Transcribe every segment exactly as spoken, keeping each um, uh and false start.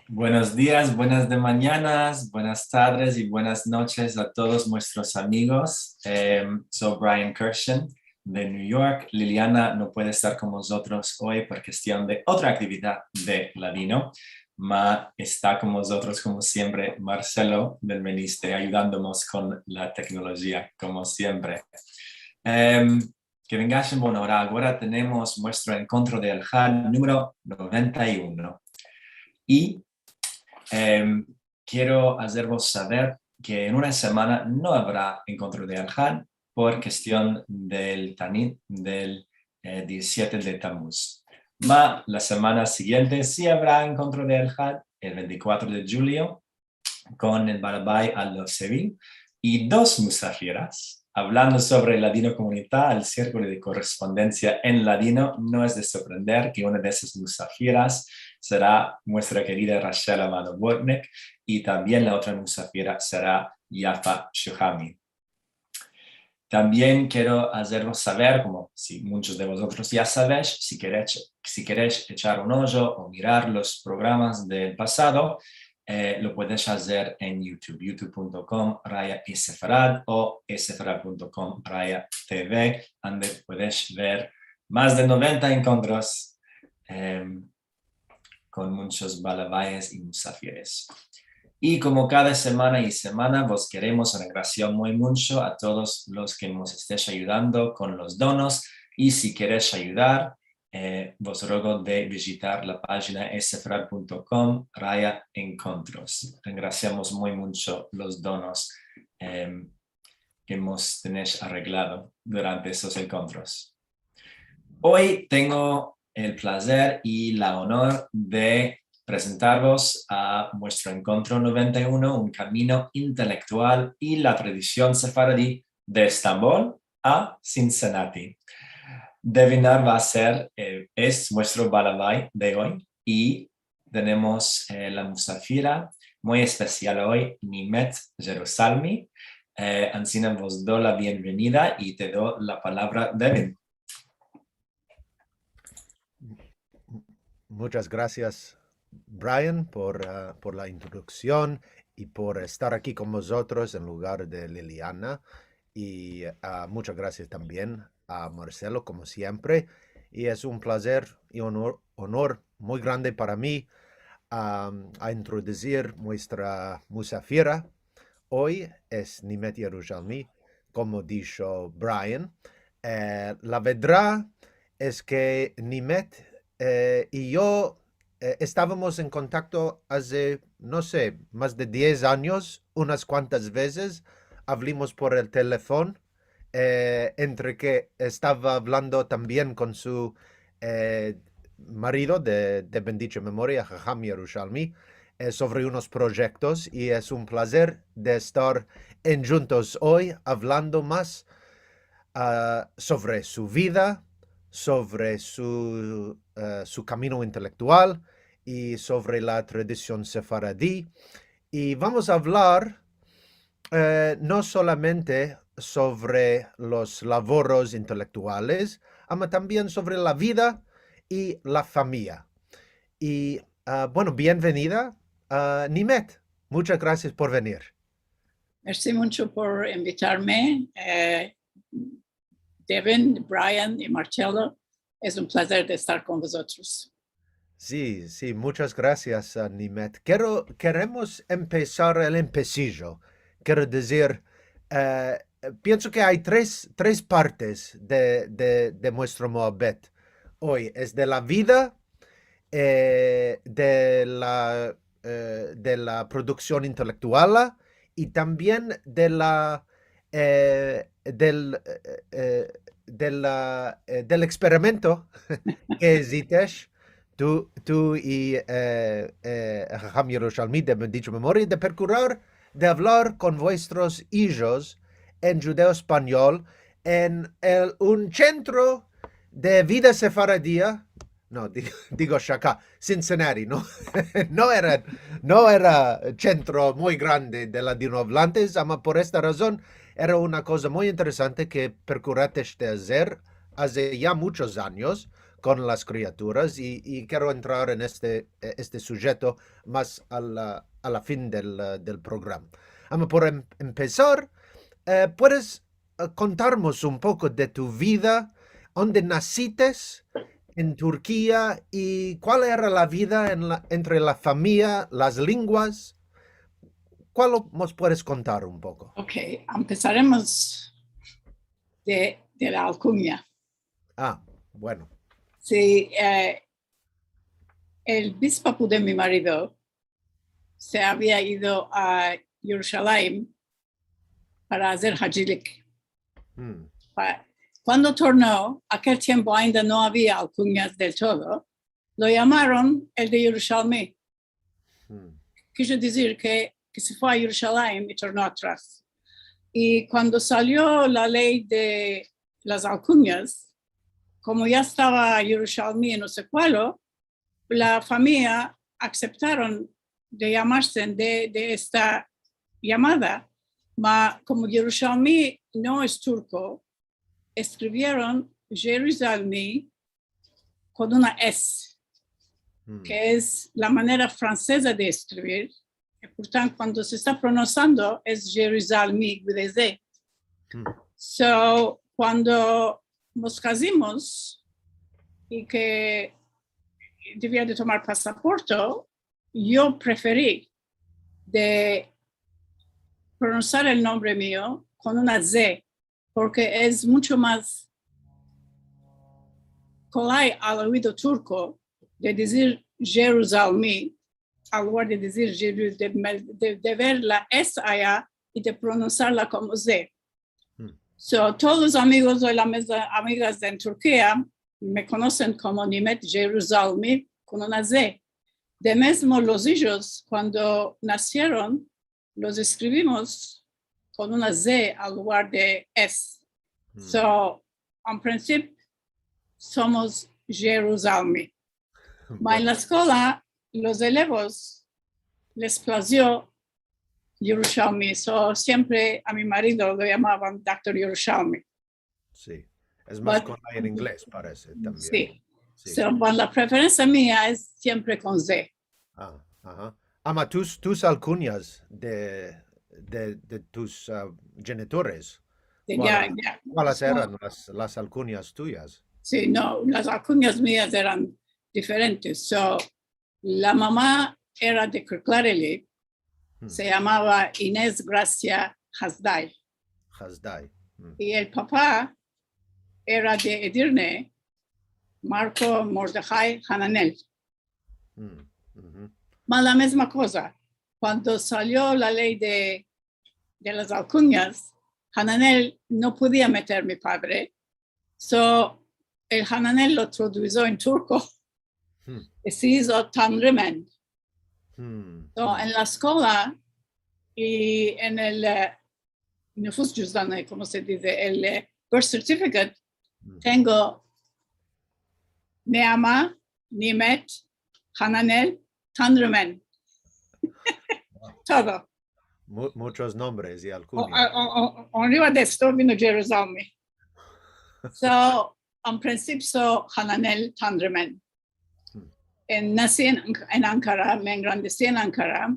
Buenos dias, buenas de manyanas, buenas tardes i buenas noches a todos muestros amigos. Em, so Brian Kirshen de New York. Liliana no puede estar kon mozotros oy por kestion de otra aktividad de Ladino, ma esta kon mozotros, komo siempre, Marcelo del Meniste, ajudandomos kon la teknolojia, komo siempre. Em, ke vengash en bona ora. Agora tenemos muestro enkontro de Alhad numero noventa i uno. I, em, kero azervos saver ke en una semana no avra enkontro de Alhad por kestion del Tanit del, eh, diziete de Tamuz. Ma la semana sigiente si avra enkontro de Alhad, el ventikuatro de djulio, kon el Balabay Aldo Sevil i dos musafiras, avlando sovre Ladinokomunita, el sirkulo de korrespondensia en ladino. No es de sorprender ke una de esas musafiras sera muestra kerida Rachel Amado Bortnick i tambien la otra musafira sera Yafa Shuhami. Tambien kero azervos saver, komo si munchos de vozotros ya savesh, si keresh, si keresh echar un ojo o mirar los programas del pasado, eh, lo puedesh azer en YouTube, youtube punto com raya esefarad o esefarad punto com raya T V, ande puedesh ver mas de noventa enkontros, em, kon munchos balabayes i musafires. I komo kada semana i semana, vos keremos rengrasiar muy muncho a todos los ke mos estesh ayudando kon los donos, i si keresh ayudar, eh, vos rogo de vijitar la pajina esefarad punto com raya enkontros. Rengrasiamos muy muncho los donos, em, ke mos tenesh areglado durante esos enkontros. Oy tengo el plazer i la onor de prezentarvos a muestro enkontro noventa i uno, Un kamino intelektual i la tradision sefaradi de Estambol a Cincinnati. Devin Naar va a ser, eh, es muestro balabay de oy i tenemos, eh, la musafira muy espesial oy, Nimet Jerusalmi. Eh, ansina vos do la bienvenida i te do la palavra, Devin. Muchas grasias, Brian, por, ah, por la introduksion i por estar aki kon vozotros en lugar de Liliana. I, ah, muchas grasias tambien a Marcelo, komo siempre. I es un plazer i onor, onor muy grande para mi, am, a introdusir muestra musafira. Oy es Nimet Yerushalmi, komo disho Brian. Eh, la verdad es ke Nimet, eh, i yo, eh, estavamos en kontakto aze, no se, mas de diez anyos, unas kuantas vezes avlimos por el telefon, eh, entre ke estava avlando tambien kon su, eh, marido de, de bendicha memoria, Haham Yerushalmi, eh, sovre unos proyektos, i es un plazer de estar endjuntos oy avlando mas, ah, sovre su vida, sovre su, eh, su kamino intelektual i sovre la tradision sefaradi. I vamos a avlar, eh, no solamente sovre los lavoros intelektuales, ama tambien sovre la vida i la famiya. I, ah, bueno, bienvenida, ah, Nimet. Muchas grasias por venir. Mersi muncho por invitarme. Eh, Devin, Brian i Marcelo, es un plazer de estar kon vozotros. Si, si, muchas grasias, ah, Nimet. Kero, keremos empesar el empesijo. Kero dizir, eh, pienso ke ay tres, tres partes de, de, de muestro muhabbet oy. Es de la vida, eh, de la, eh, de la produksion intelektuala i tambien de la, eh, del, eh, eh, de la, eh, del eksperimento ke izitesh tu, tu i, eh, eh, Haham Yerushalmi de bendicha memoria, de prokurar de avlar kon vuestros ijos en djudeo-espanyol en el, un sentro de vida sefaradia, no, di-, digo shaka, Cincinnati, no? No era, no era sentro muy grande de ladinoavlantes, ama por esta razon era una koza muy interesante ke prokuratesh de azer aze ya munchos anyos, kon las kriaturas, i, i kero entrar en este, eh, este sujeto mas a la, a la fin del, eh, del programa. Ama, por em-, empesar, eh, puedes, eh, kontarmos un poko de tu vida, onde nasites en Turkia i kual era la vida en la, entre la famiya, las lenguas? Kual lo, mos puedes kontar un poko? Ok, empesaremos de, de la alkunya. Ah, bueno. Si, eh, el bispapu de mi marido se avia ido a Yerushalayim para azer hajilik. Hmm. Pa-, kuando torno, akel tiempo ainda no avia alkunyas del todo, lo yamaron el de Yerushalmi. Hmm. Kijo dizir ke, ke se fue a Yerushalayim i torno atras. I kuando salio la ley de las alkunyas, komo ya estava Yerushalmi en no se kualo, la famiya aseptaron de yamarse de, de esta yamada, ma komo Yerushalmi no es turko, eskrivieron Jeruzalmi kon una S, hmm, ke es la manera franseza de eskrivir, i por tanto, kuando se esta pronunsiando, es Jeruzalmi, de Z. Hmm. So, kuando mos kazimos i ke devia de tomar pasaporto, yo preferi de pronunsiar el nombre mio kon una Z, porke es muncho mas kolay al oido turko de dizir Jeruzalmi, al lugar de dizir Jeru-, de, de, de ver la S aya i de pronunsiarla komo Z. Hmm. So, todos los amigos o las mes-, amigas en Turkia me konosen komo Nimet Jeruzalmi, kon una Z. De mezmo los ijos, kuando nasieron, los eskrivimos kon una Z al lugar de S. Hmm. So, en prinsipio, somos Jeruzalmi. Ma en la eskola, los elevos les plazio Yerushalmi. So, siempre a mi marido lo yamavan doktor Yerushalmi. Si. Es mas, but, kon la en ingles, parese, tambien. Si. Si. So, but la preferensia mia es siempre kon Z. Ah, aha. Ama, tus, tus alkunyas de, de, de tus, ah, jenitores, ya, kualas, ya, kualas eran las, las alkunyas tuyas? Si, no, las alkunyas mias eran diferentes. So, la mama era de Kırklareli, hmm, se yamava Ines Grasia Hazdai. Hazdai. Hmm. I el papa era de Edirne, Marko Mordehai Hananel. Hmm. Mhm. Ma la mezma koza, kuando salio la ley de, de las alkunyas, Hananel no podia meter mi padre, so, el Hananel lo tradujo en turko. Hmm. I se izo Tanrımen. Hmm. So, en la eskola i en el, eh, nufus cüzdanı, komo se dize, el, eh, birth certificate, hmm, tengo Neama, Nimet, Hananel, Tanrımen. Todo. Mu-, muchos nombres i alkunyas. O, o, o, o, arriva de esto vino Jeruzalmi. So, en prinsipio, so Hananel Tanrımen. Hmm. En, nasi en, en Ankara, me engrandesi en Ankara,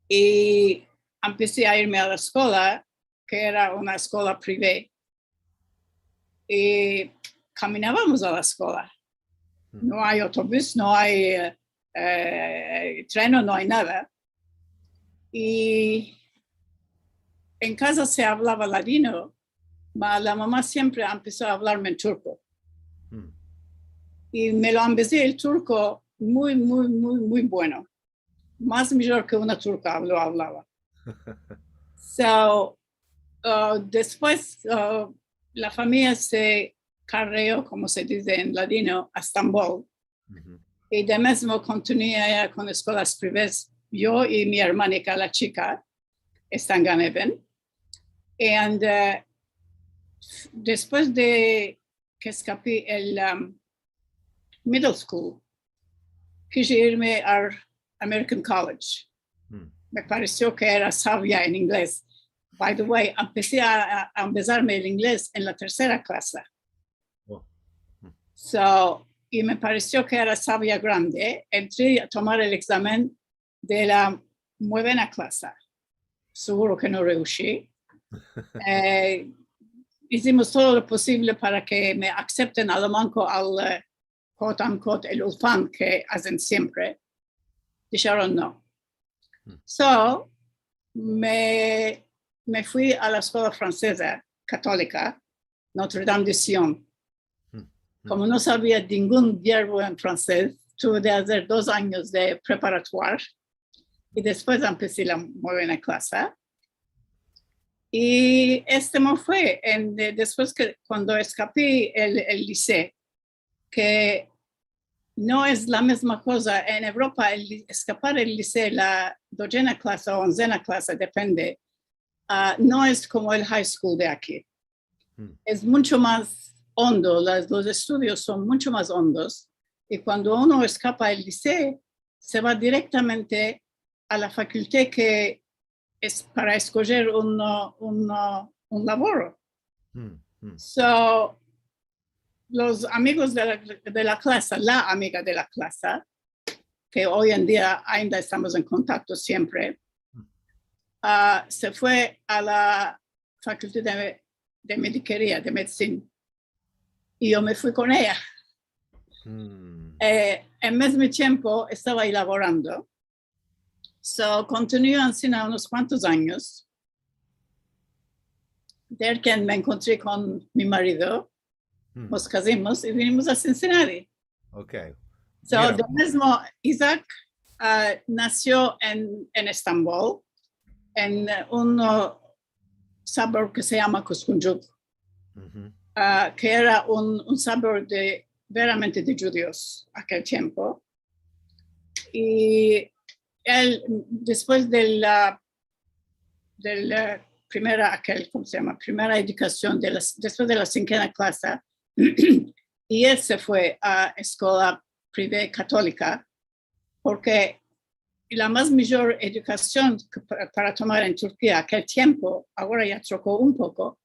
i empesi a irme a la eskola, ke era una eskola prive, i kaminavamos a la eskola. Hmm. No ay otobus, no ay, eh, treno, no ay nada. I en kaza se avlava ladino, ma la mama siempre empeso a avlarme en turko. Hmm. I me lo ambezi el turko muy, muy, muy, muy bueno. Mas mijor ke una turka lo avlava. So, uh, despues, uh, la famiya se karreo, komo se dize en ladino, a Stambol. Mhm. I de mezmo kontinuia kon eskolas prives, yo i mi ermanika, la chika, esta en Gan Eden. And, uh, despues de ke eskapi el, um, middle school, kiji irme al American College. Hmm. Me paresio ke era savia en ingles. By the way, empesi a, a, a ambezarme el ingles en la tersera klasa. Oh. Hmm. So, i me paresio ke era savia grande, entri a tomar el egzamen de la muevena klasa. Siguro ke no reushi. Eh, izimos todo lo posivle para ke me aksepten a lo manko al, eh, quote unquote, el ulpan ke azen siempre. Disheron no. So, me, me fui a la eskola franseza katolika, Notre Dame de Sion. Komo no savia ningun verbo en fransez, tuve de azer dos anyos de preparatoire i despues empesi la muevena klasa. I este mo fue en, eh, despues ke, kuando eskapi el, el lise, ke no es la mizma koza. En Evropa, el li-, eskapar el lise, la dozena klasa o onzena klasa, depende, ah, no es komo el high school de aki. Es muncho mas ondo, las, los estudios son muncho mas ondos, i kuando uno eskapa el lise, se va direktamente a la fakulte ke es para eskojer un, un, un lavoro. So, los amigos de la, de la klasa, la amiga de la klasa, ke oy en dia ainda estamos en kontakto siempre, ah, se fue a la fakulte de, de medikeria, de medisina. I yo me fui kon eya. Eh, en mizmo tiempo estava lavorando. So, kontinuo ansina unos kuantos anyos. Derken me enkontri kon mi marido. Mos kazimos i vinimos a Cincinnati. So, de mizmo, Isaac, ah, nasio en, en Estambol, en, eh, un, ah, suburb ke se yama Kuzguncuk, ah, ke era un, un suburb de, veramente de djudios akel tiempo. I el, despues de la, de la primera, akel, komo se yama? Primera edukasion de la, despues de la sinkena klasa, i el se fue a eskola privada katolika, porke la mas mijor edukasion ke pa-, para tomar en Turkia akel tiempo, agora ya troko un poko,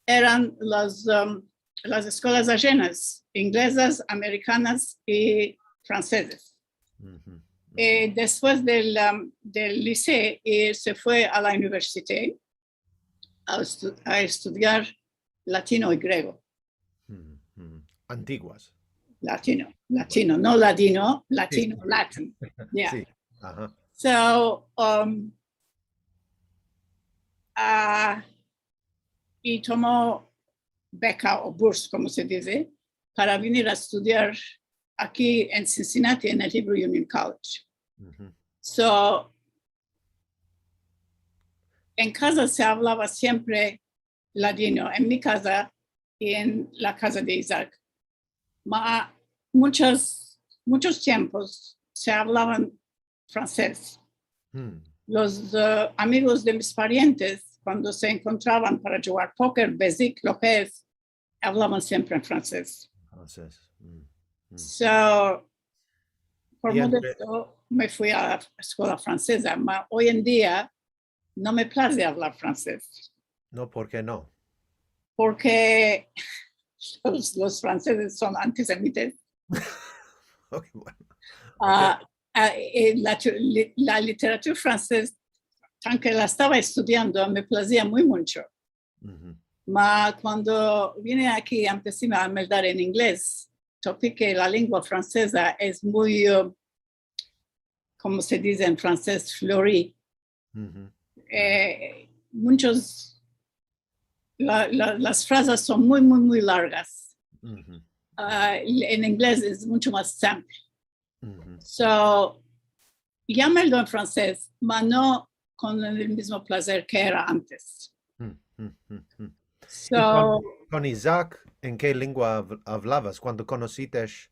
eran las, um, las eskolas ajenas, inglezas, amerikanas i fransezas. Eh, despues del, um, del lise, eh, se fue a la universite a estu-, a estudiar latino i grego. Antiguas. Latino, latino, no ladino, latino, Latin. Ya. So, um, ah, i tomo beka o burs, komo se dize, para vinir a estudiar aki en Cincinnati, en el Hebrew Union College. So, en kaza se avlava siempre ladino, en mi kaza i en la kaza de Isaac. Ma, munchas, munchos tiempos se avlavan fransez. Los, eh, amigos de mis parientes, kuando se enkontravan para djugar poker, bezik, lo ke es, avlavan siempre en fransez. So, por modo de esto, me fui a la eskola franseza, ma oy en dia no me plaze avlar fransez. No, por ke no? Porke los, los fransezes son antisemitas. Ah, ah, eh, la, li-, la literatura fransez, aunke la estava estudiando, me plazia muy muncho. Ma kuando vine aki, empesi a meldar en inglez, topi ke la lengua franseza es muy, eh, komo se dize en fransez, flori. Eh, munchos, la, la, las frazas son muy, muy, muy largas. Ah, en inglez es muncho mas simple. So, ya meldo en fransez, ma no kon el mizmo plazer ke era antes. So, kon, kon Isaac, en ke lengua av-, avlavas kuando konosites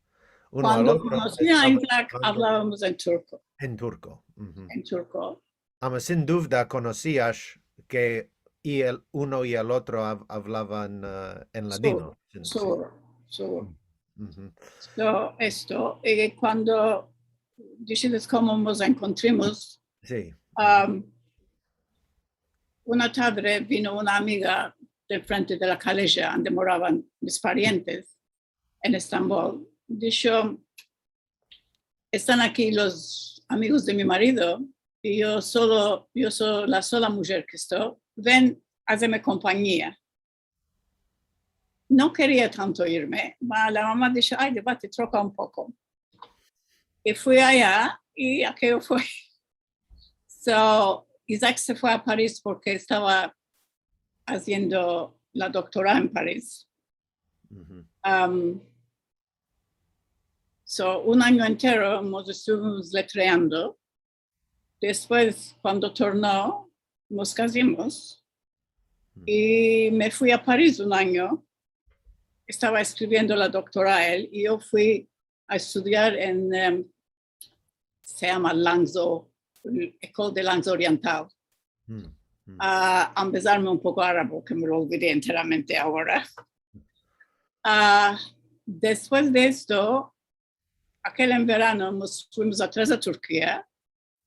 uno al otro? Kuando konosi a Isaac, avlavamos en turko. En turko. En turko. Ama sin duvda konosias ke i el uno i el otro av-, avlavan, eh, en ladino. Siguro, siguro. So, esto, eh, kuando disides komo mos enkontrimos, am, una tadre vino una amiga de frente de la kaleja ande moravan mis parientes. en Estambol. Disho, "Estan aki los amigos de mi marido i yo solo, yo so la sola mujer ke esto. Ven, azeme kompanyia." No keria tanto irme, ma la mama disho, "Ay, de va, te toka un poko." I fui aya i akeyo fue. So, Isaac se fue a Paris porke estava aziendo la doktora en Paris. Am, so, un anyo entero mos estuvimos letreando. Despues, kuando torno, mos kazimos. I me fui a Paris un anyo. Estava eskriviendo la doktora el i yo fui a estudiar en, em, se yama Languedoc, École de Langues Orientales. A ambezarme un poko arabo, ke me lo olvidi enteramente agora. A, despues de esto, akel en verano mos fuimos atras a Turkia,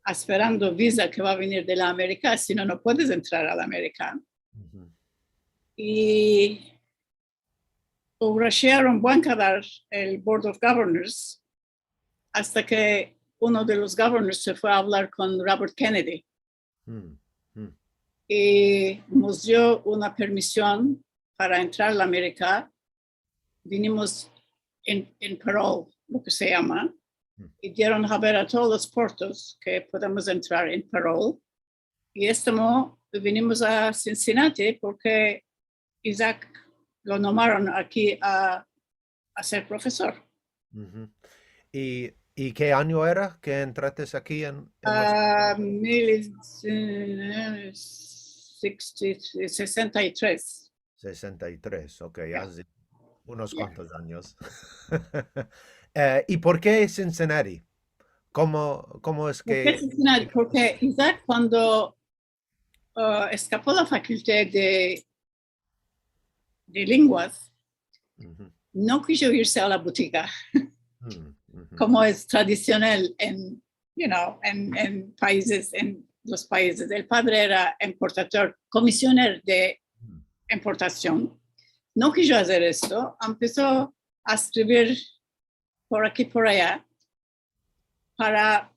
asperando viza ke va a venir de la Amerika, si no, no puedes entrar a la Amerika. I ugrashiaron buen kadar el Board of Governors, asta ke uno de los governors se fue a avlar kon Robert Kennedy. I mos dio una permision para entrar a la Amerika. Vinimos en, en parole, lo ke se yama, i dieron haber a todos los portos ke podemos entrar en parole. I estimo, vinimos a Cincinnati porke Isaac lo nomaron aki a, a ser profesor. I, i ke anyo era ke entrates aki en, en los... A, mil, eh, sesenta i tres. Sesenta i tres, ok, aze unos kuantos anyos. Eh, i por ke Cincinnati? Komo, komo es ke... Por ke Cincinnati? Porke Isaac, kuando, eh, eskapo la fakultad de, de lenguas, no kijo irse a la botiga, komo es tradisional en, you know, en, en paizes, en los paizes. El padre era importador, komisioner de importasion. No kijo azer esto, empeso a eskrivir por aki, por aya, para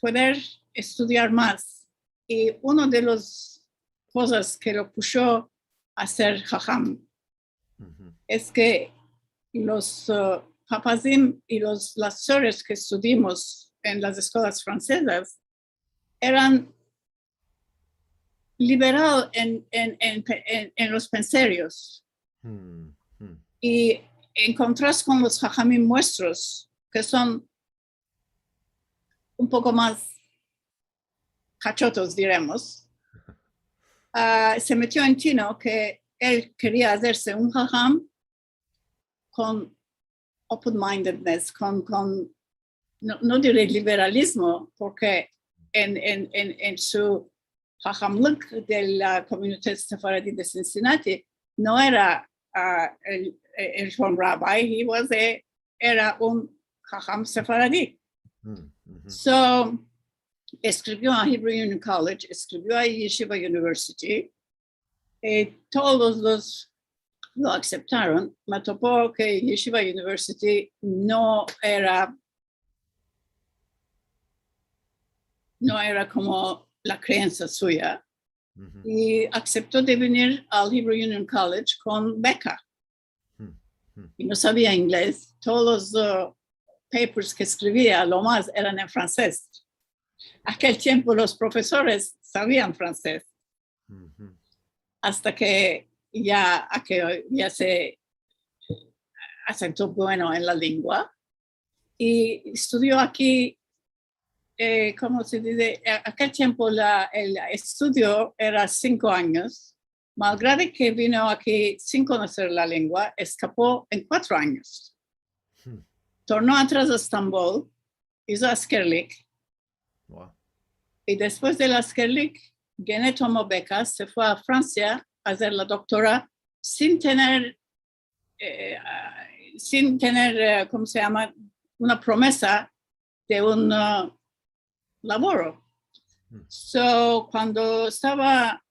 pueder estudiar mas. I uno de los kozas ke lo pusho a ser haham es ke los, eh, papazim i los, las sores ke estudimos en las eskolas fransezas eran liberal en, en, en, en, en los penserios. I en kontras kon los hahamim muestros, ke son un poko mas kachotos, diremos. A, se metio en tino ke el keria azerse un haham kon open-mindedness, kon, kon, no, no dire liberalismo, porke en, en, en, en su hahamlik de la komunidad sefaradi de Cincinnati no era, a, el, el Reform Rabbi, he was a, era un haham sefaradi. So, eskrivio a Hebrew Union College, eskrivio a Yeshiva University, eh, todos los lo aseptaron, ma topo ke Yeshiva University no era, no era komo la kreensa suya, i asepto de venir al Hebrew Union College kon beka. I no savia inglez, todos los, eh, papers ke eskrivia, lo mas, eran en fransez. Akel tiempo los profesores savian fransez. Asta ke ya, a ke ya se asento bueno en la lengua. I estudio aki, eh, komo se dize? A-, akel tiempo la, el estudio era sinko anyos. Malgrado ke vino aki sin konoser la lengua, eskapo en kuatro anyos. Torno atras a Estambol, izo askerlik. I despues del askerlik, gene tomo beka, se fue a Fransia a azer la doktora sin tener, eh, a, sin tener, eh, komo se yama? Una promesa de un, a, lavoro. So, kuando estava,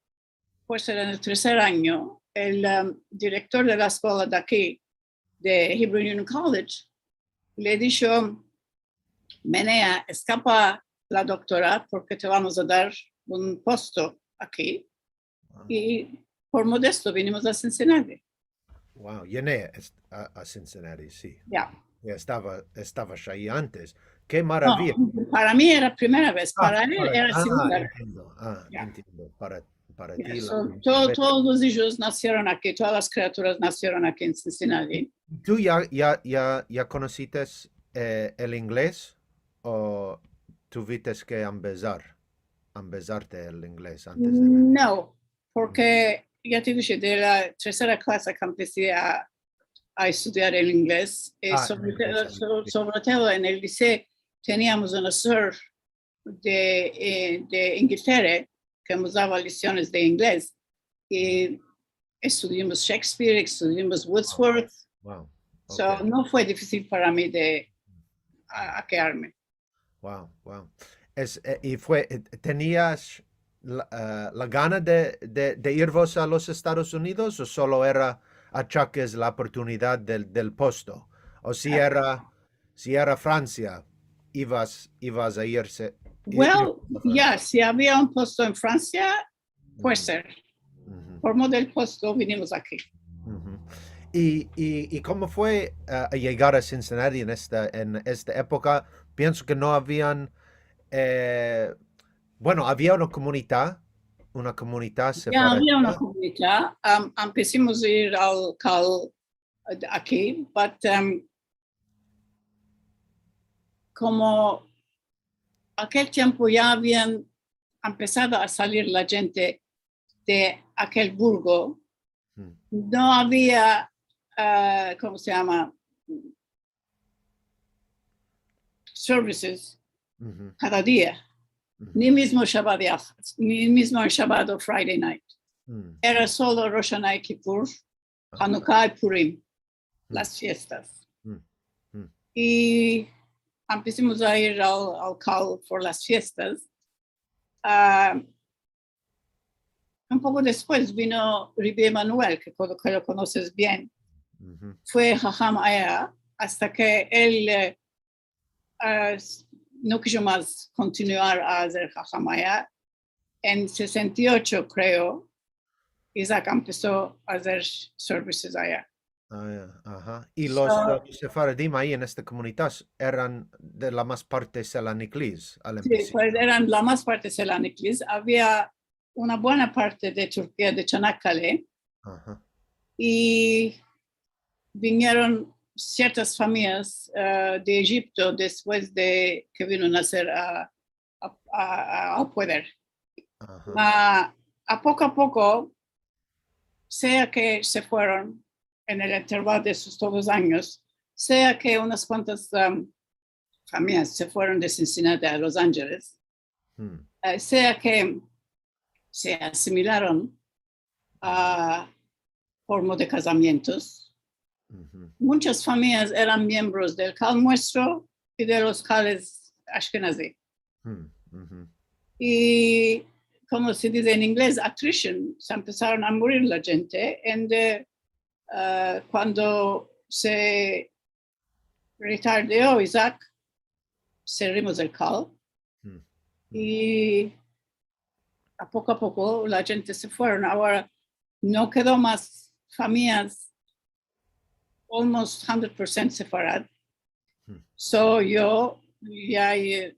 pues, en el terser anyo, el, em, direktor de la eskola de aki de Hebrew Union College, le disho: "Menea, eskapa la doktora, porke te vamos a dar un posto aki." I por modesto vinimos a Cincinnati. Wow, Yenea est-, a, a Cincinnati, si. Ya. Ya estava, estava ayi antes. Ke No, maraviya. Para mi era primera vez, Ah, para el para, era ah, segunda. Entiendo. Ah, Ya. Entiendo. Para, para Ya, ti la so, primera to-, vez. Todos los ijos nasieron aki, todas las kriaturas nasieron aki en Cincinnati. Tu ya, ya, ya, ya konosites, eh, el inglez o tuvites ke ambezar, ambezarte el inglez antes de venir? No, porke ya te dishe, de la tersera klase ke empesi a, a estudiar el inglez, eh, Ah, sovre en el todo, liceo, so-, si. Sovre todo en el liceo teniamos una sor de, eh, de Ingilterra ke mos dava lesiones de inglez. I estudiamos Shakespeare, estudiamos Wordsworth. Wow. So, Ok. No fue difisil para mi de a, a kedarme. Wow, wow. Es, eh, i fue, eh, tenias la, eh, la gana de, de, de irvos a los Estados Unidos o solo era achakes la oportunidad del, del posto? O si era, si era Fransia, ivas, ivas a irse, i-, Well, irvos a Fransia? Ya, si avia un posto en Fransia, puede ser. Uhu. Por modo del posto vinimos aki. Uhu. I, i, i komo fue, eh, a yegar a Cincinnati en esta, en esta epoka? Pienso ke no avian, eh, bueno, avia una komunidad, una komunidad sefaradi. Ya avia una komunidad, am, empesimos a ir al Cal aki, but, am, komo akel tiempo ya avian empesado a salir la djente de akel burgo, Hmm. no avia, ah, komo se yama? Services Uhu. Kada dia. Uhu. Ni mizmo Shabat ya-, ni mizmo Shabat o Friday night. Hmm. Era solo Rosh Hashana i Kipur, Aha. Hanuka i Purim, Hmm. las fiestas. Hmm. Hmm. I empesimos a ir al, al Cal por las fiestas. Ah, un poko despues vino Rabbi Emanuel, ke, ke lo konoses bien. Uhu. Fue haham aya asta ke el, eh, ah, s-, no kijo mas kontinuar a azer haham aya. En sesenta i ocho, kreo, Isaac empeso a azer services aya. Ah, ya, aha. I los, So eh, sefaradim ayi en esta komunidad eran de la mas parte Selaniklis al Si, empesiar. Pues eran la mas parte Selaniklis. Avia una buena parte de Turkia, de Çanakkale, Aha. i vinieron siertas famiyas, eh, de Ejipto despues de ke vino Nasser a, a, a, a poder. Aha. A, a poko a poko, sea ke se fueron en el intervalo de esos todos anyos, sea ke unas kuantas, am, famiyas se fueron de Cincinnati a Los Angeles, Hmm. eh, sea ke se asimilaron a forma de kazamientos. Uhu. Muchas famiyas eran miembros del Cal muestro i de los Cales Ashkenazi. Hmm. Uhu. I, komo se dize en inglez, attrition, se empesaron a murir la djente, ende, ah, kuando se retardio Isaac, serrimos el Cal, Hmm. i a poko a poko la djente se fueron. Agora no kedo mas famiyas, almost hundred percent sefarad. Hmm. So yo, i ay, eh,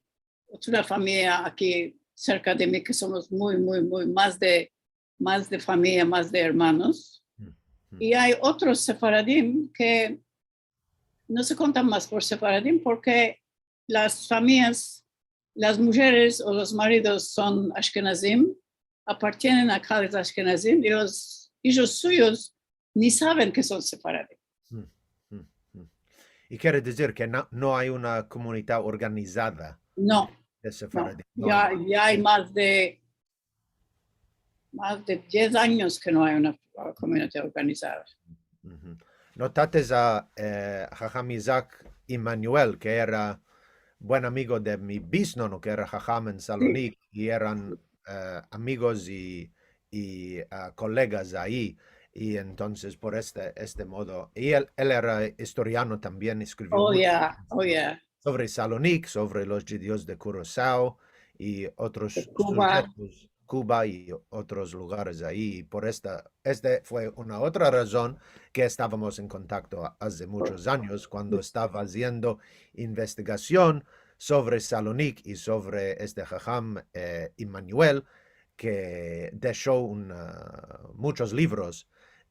otra famiya aki serka de mi ke somos muy, muy, muy, mas de, mas de famiya, mas de ermanos. Hmm. Hmm. I ay otros sefaradim ke no se kontan mas por sefaradim porke las famiyas, las mujeres o los maridos son ashkenazim, apartienen a Cales Ashkenazim i los ijos suyos ni saven ke son sefaradim. Hmm, hmm, hmm. I kere dizir ke no, no ay una komunidad organizada. No, De no. Sefaradim. No, Ya, no. Ya ay mas de, mas de diez anyos ke no ay una, uh, komunidad organizada. Uhu. Notates a, eh, Haham Isaac Emanuel, ke era buen amigo de mi bisnono, ke era haham en Salonik, i eran, eh, amigos i, i, ah, kolegas ayi. I entonses, por este, este modo, i el, el era istoriano tambien, eskrivio mucho sovre Salonik, sovre los djudios de Kurosawa i otros sujetos, Kuba i otros lugares ayi. I por esta, este fue una otra razon ke estavamos en kontakto a-, aze muchos anyos, kuando estava aziendo investigasion sovre Salonik i sovre este haham, eh, Immanuel, ke desho un, ah, muchos livros,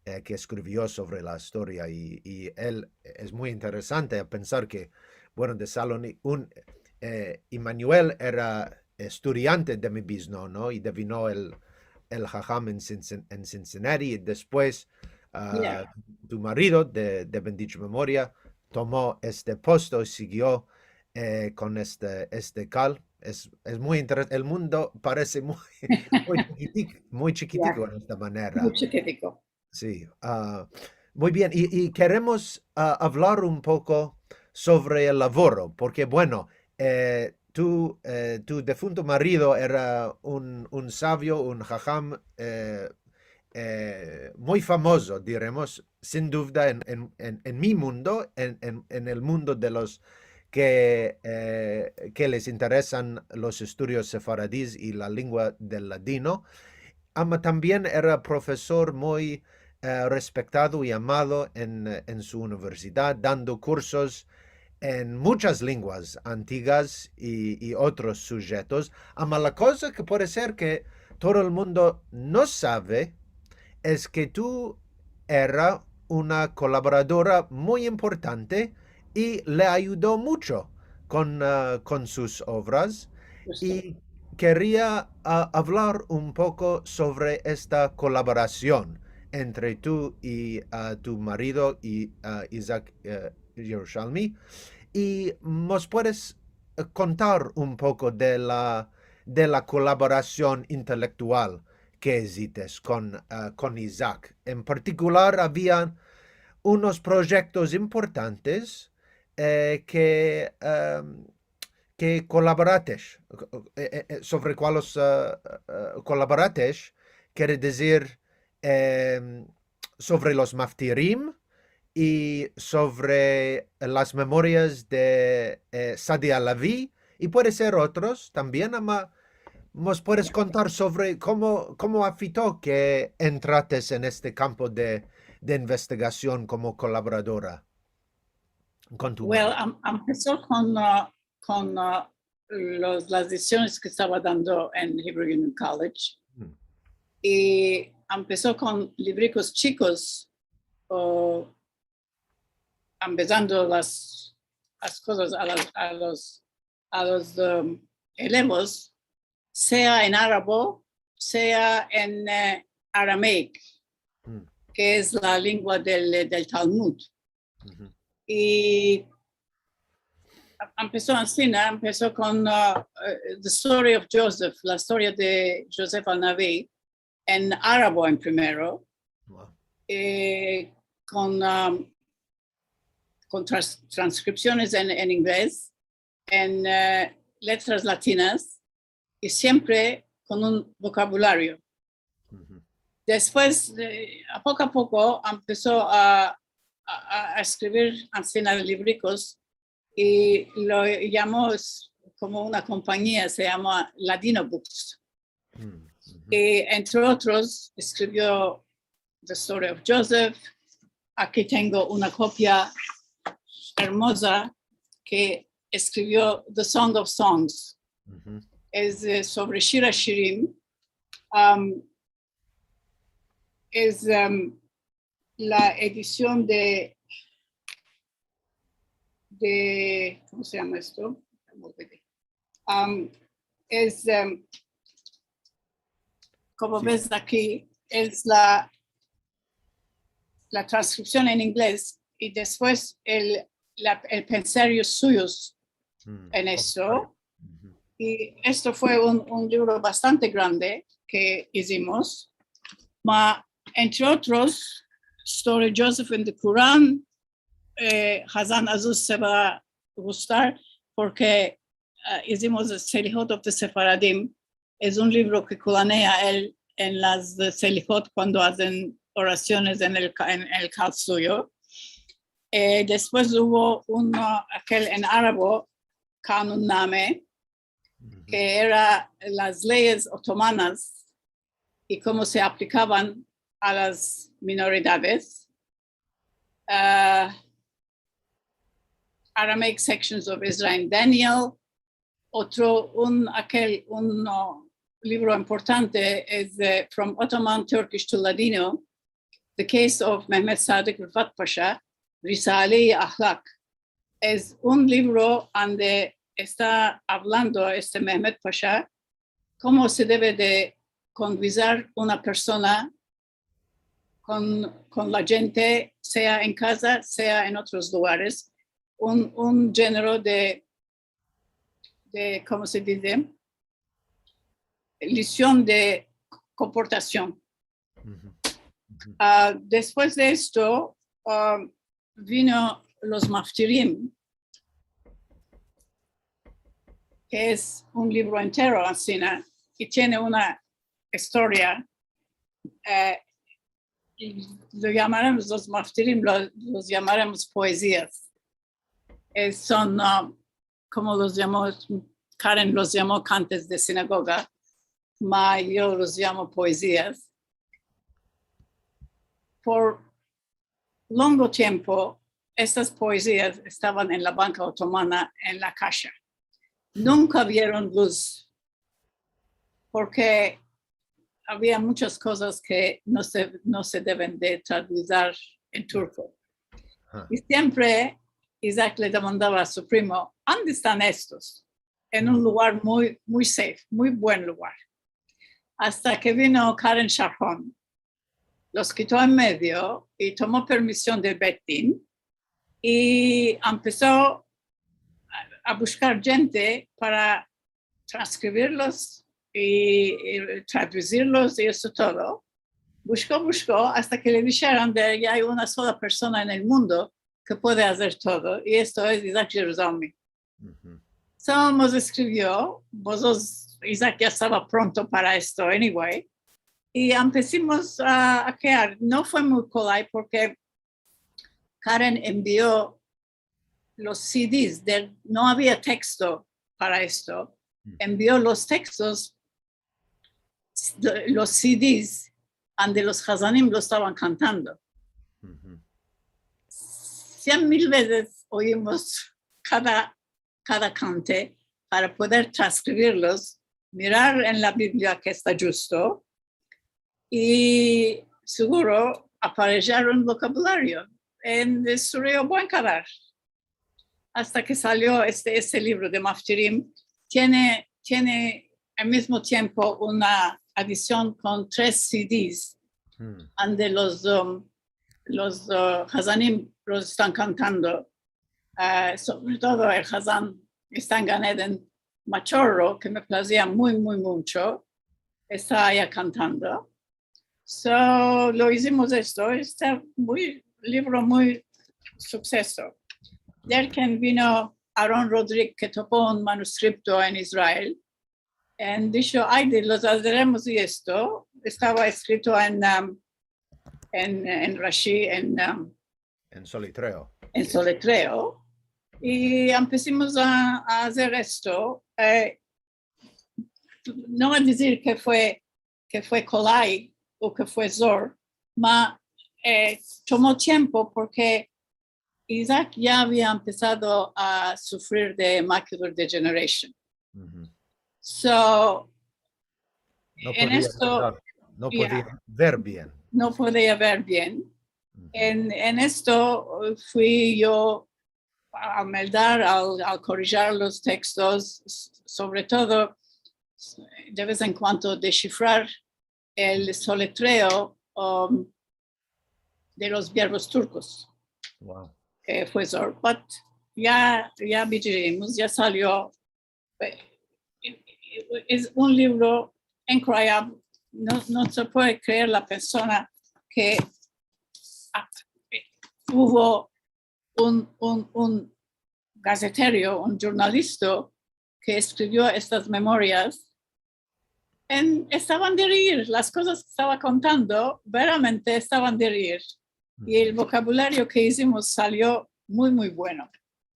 eh, ke eskrivio sovre la istoria, i, i el, es muy interesante a pensar ke, bueno, de Salonik, un, eh, Immanuel era estudiante de mi biznono, no? I devino el, el haham en Cincin-, en Cincinnati, i despues, ah, tu marido de, de bendita memoria tomo este posto i sigio, eh, kon este, este kal. Es, es muy interes-, el mundo parese muy, muy chikitik-, muy chikitiko en esta manera. Muy chikitiko. Si, ah, muy bien. I, i keremos, ah, avlar un poko sovre el lavoro, porke, bueno, eh, tu, eh, tu defunto marido era un, un savio, un haham, eh, eh, muy famozo, diremos, sin duvda, en, en, en, en mi mundo, en, en, en el mundo de los ke, eh, ke les interesan los estudios sefaradis i la lengua del ladino. Ama tambien era profesor muy, eh, respektado i amado en, en su universidad, dando kursos en muchas lenguas antigas i, i otros sujetos. Ama la koza ke puede ser ke todo el mundo no save es ke tu era una kolaboradora muy importante i le ayudo mucho kon, ah, kon sus ovras. I keria, ah, avlar un poko sovre esta kolaborasion entre tu i, ah, tu marido i, ah, Isaac, eh, Yerushalmi. I mos puedes, eh, kontar un poko de la, de la kolaborasion intelektual ke izites kon, ah, kon Isaac. En partikular, avia unos proyektos importantes, eh, ke, em, ke kolaborates, eh, eh, eh, sovre kualos, eh, eh, kolaborates, kere dizir, em, sovre los maftirim i sovre las memorias de, eh, Sadi Alavi, i puede ser otros tambien, ama mos puedes kontar sovre komo, komo afito ke entrates en este kampo de, de investigasion komo kolaboradora kon tu marido? Well, am-, ampeso kon, ah, kon, ah, los, las leksiones ke estava dando en Hebrew Union College. I ampeso kon livrikos chikos, o ambezando las, las kozas a las, a los, a los, um, elevos, sea en arabo, sea en, eh, aramaic, ke es la lengua del, del Talmud. I a-, ampeso ansina, ampeso kon, ah, eh, The Story of Joseph, la istoria de Joseph Alnavi, en arabo en primero, eh, kon, ah, kon trans-, transkripsiones en, en inglez, en, eh, letras latinas, i siempre kon un vokabulario. Despues, eh, a poko a poko, ampeso a, a, a, a eskrivir ansina livrikos i lo yamo, es komo una kompanyia, se yama Ladino Books. I, entre otros, eskrivio The Story of Joseph. Aki tengo una kopia ermoza ke eskrivio The Song of Songs. Es, eh, sovre Shir Hashirim. Am, es, am, la edision de, de, komo se yama esto? Am, es, am, komo ves aki, es la, la transkripsion en inglez i despues el, la, el penserios suyos en esto. I esto fue un, un livro bastante grande ke izimos. Ma, entre otros, Story Joseph and the Quran, eh, Hazan Azuz se va a gustar, porke, eh, izimos Selihot of the Sefaradim. Es un livro ke kulanea el en las, eh, Selihot kuando azen orasiones en el, ka- en el kal suyo. Eh, despues uvo uno, akel en arabo, kanunname, ke era las leyes otomanas i komo se aplikavan a las minoridades. Ah, Aramaic Sections of Ezra and Daniel. Otro, un, akel, un, no, livro importante es de From Ottoman Turkish to Ladino, The Case of Mehmet Sadık Rıfat Pasha, Risale-i Ahlak. Es un livro ande esta avlando este Mehmet Pasha komo se deve de konduizar una persona kon, kon la djente, sea en kaza, sea en otros lugares, un, un djenero de, de, komo se dize? Lision de komportasion. Ah, despues de esto, ah, vino Los Maftirim, ke es un livro entero, ansina, i tiene una istoria, eh, i lo yamaremos Los Maftirim, lo, los yamaremos poezias. Eh, son, ah, komo los yamo, Karen los yamo kantes de sinagoga, ma yo los yamo poezias. Por longo tiempo, estas poezias estavan en la banka otomana, en la kasha. Nunka vieron luz, porke avia munchas kozas ke no se, no se deven de traduizar en turko. I siempre Isaac le demandava a su primo: "Ande estan estos?" En un lugar muy, muy safe, muy buen lugar. Asta ke vino Karen Sharhon, los kito en medio i tomo permision del Bet Din i empeso a, a bushkar djente para transkribirlos i, i traduizirlos i esto todo. Bushko, bushko, asta ke le disheron de ke ay una sola persona en el mundo ke puede azer todo, i esto es Isaac Yerushalmi. So, mos eskrivio, vozotros, Isaac ya estava pronto para esto, anyway, i empesimos a, a krear. No fue muy kolay porke Karen envio los C Ds, de, no avia teksto para esto, envio los tekstos, los C Ds, ande los hazanim lo estavan kantando. Sien mil vezes oyimos kada, kada kante para pueder transkribirlos, mirar en la Biblia ke esta djusto, i seguro aparejar un vokabulario en, de surio buen kadar. Asta ke salio este, este livro de Maftirim, tiene, tiene al mizmo tiempo una edision kon tres C Ds, ande los, um, los, uh, hazanim los estan kantando. Ah, sovre todo el hazan esta en Gan Eden, Machorro, ke me plazia muy, muy muncho, esta aya kantando. So, lo izimos esto, esta muy, livro muy sukseso. Derken vino Aaron Roderick, ke topo un manuskripto en Israel, i disho: "Ay, de, los azeremos i esto." Estava eskrito en, um, en, en Rashi, en, um, en solitreo. En solitreo. I empesimos a, a azer esto. Eh, no vo a dizir ke fue, ke fue kolay o ke fue zor, ma, eh, tomo tiempo porke Isaac ya avia empesado a sufrir de macular degeneration. So, no en podia esto, ver, no podia ver bien. No podia ver bien. En, en esto, eh, fui yo a, a meldar, al, al korijar los tekstos, s-, sovre todo, s-, de vez en kuando deshifrar el solitreo, um, de los verbos turkos. Wow. Ke fue zor, but ya, ya becerimos, ya salio. Eh, es un livro increable. No, no se puede kreer la persona ke, ah, eh, uvo un, un, un gazetero, un jurnalista ke eskrivio estas memorias en, estavan de reir. Las kozas ke estava kontando veramente estavan de reir. I el vokabulario ke izimos salio muy, muy bueno.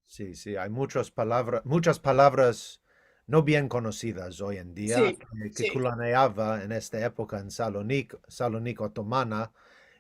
Si, si, ay munchas palavra-, munchas palavras no bien konosidas oy en dia, Si, ke, ke si. kulaneava en esta epoka en Salonik, Salonik otomana,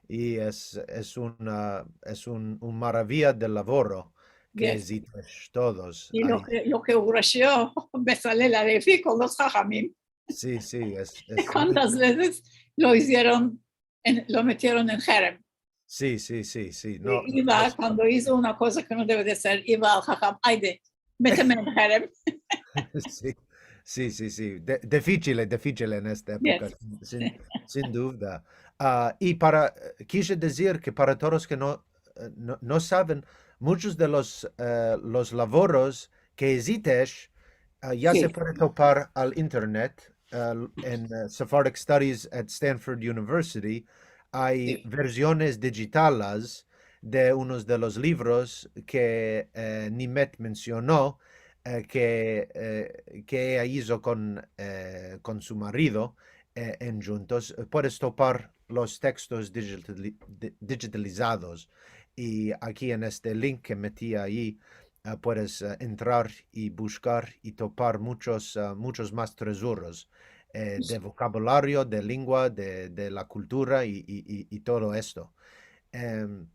i es, es una, es un, un maravia de lavoro ke Yes. izites todos. I lo Ay, ke, lo ke ugrashio Bezalel Alevi kon los hahamim. si, si, es, es muy Kuantas vezes lo izieron, en, lo metieron en herem? Si, si, si, si. No, I iva, es kuando izo una koza ke no deve de azer, iva al haham, "Ayde, meteme en herem." Si, si, si, si. De, difisil, difisil en esta epoka, Yes. sin, sin, sin duda. A, i para, eh, kije dizir ke para todos ke no, eh, no, no saven, munchos de los, eh, los lavoros ke izites, ah, ya se Si. puede topar al internet, ah, en, eh, Sephardic Studies at Stanford University. Ay Si. verziones dijitalas de unos de los livros ke, eh, Nimet mensiono, eh, ke, eh, ke eya izo kon, eh, kon su marido, eh, en djuntos. Eh, puedes topar los tekstos dijitali-, di-, dijitalizados. I aki en este link ke meti ayi, ah, puedes, ah, entrar i bushkar i topar munchos, ah, munchos mas trezoros, eh, de vokabulario, de lengua, de, de la kultura i, i, i, i todo esto. Em,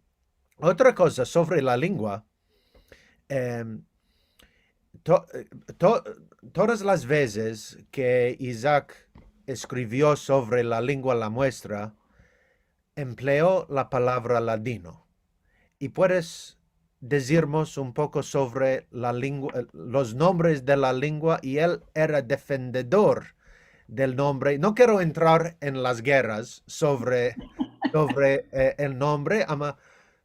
otra koza sovre la lengua, em, to-, eh, to-, todas las vezes ke Isaac eskrivio sovre la lengua la muestra, empleo la palavra ladino. I puedes dizirmos un poko sovre la lengua, eh, los nombres de la lengua, i el era defendedor del nombre. No kero entrar en las gerras sovre, sovre, eh, el nombre, ama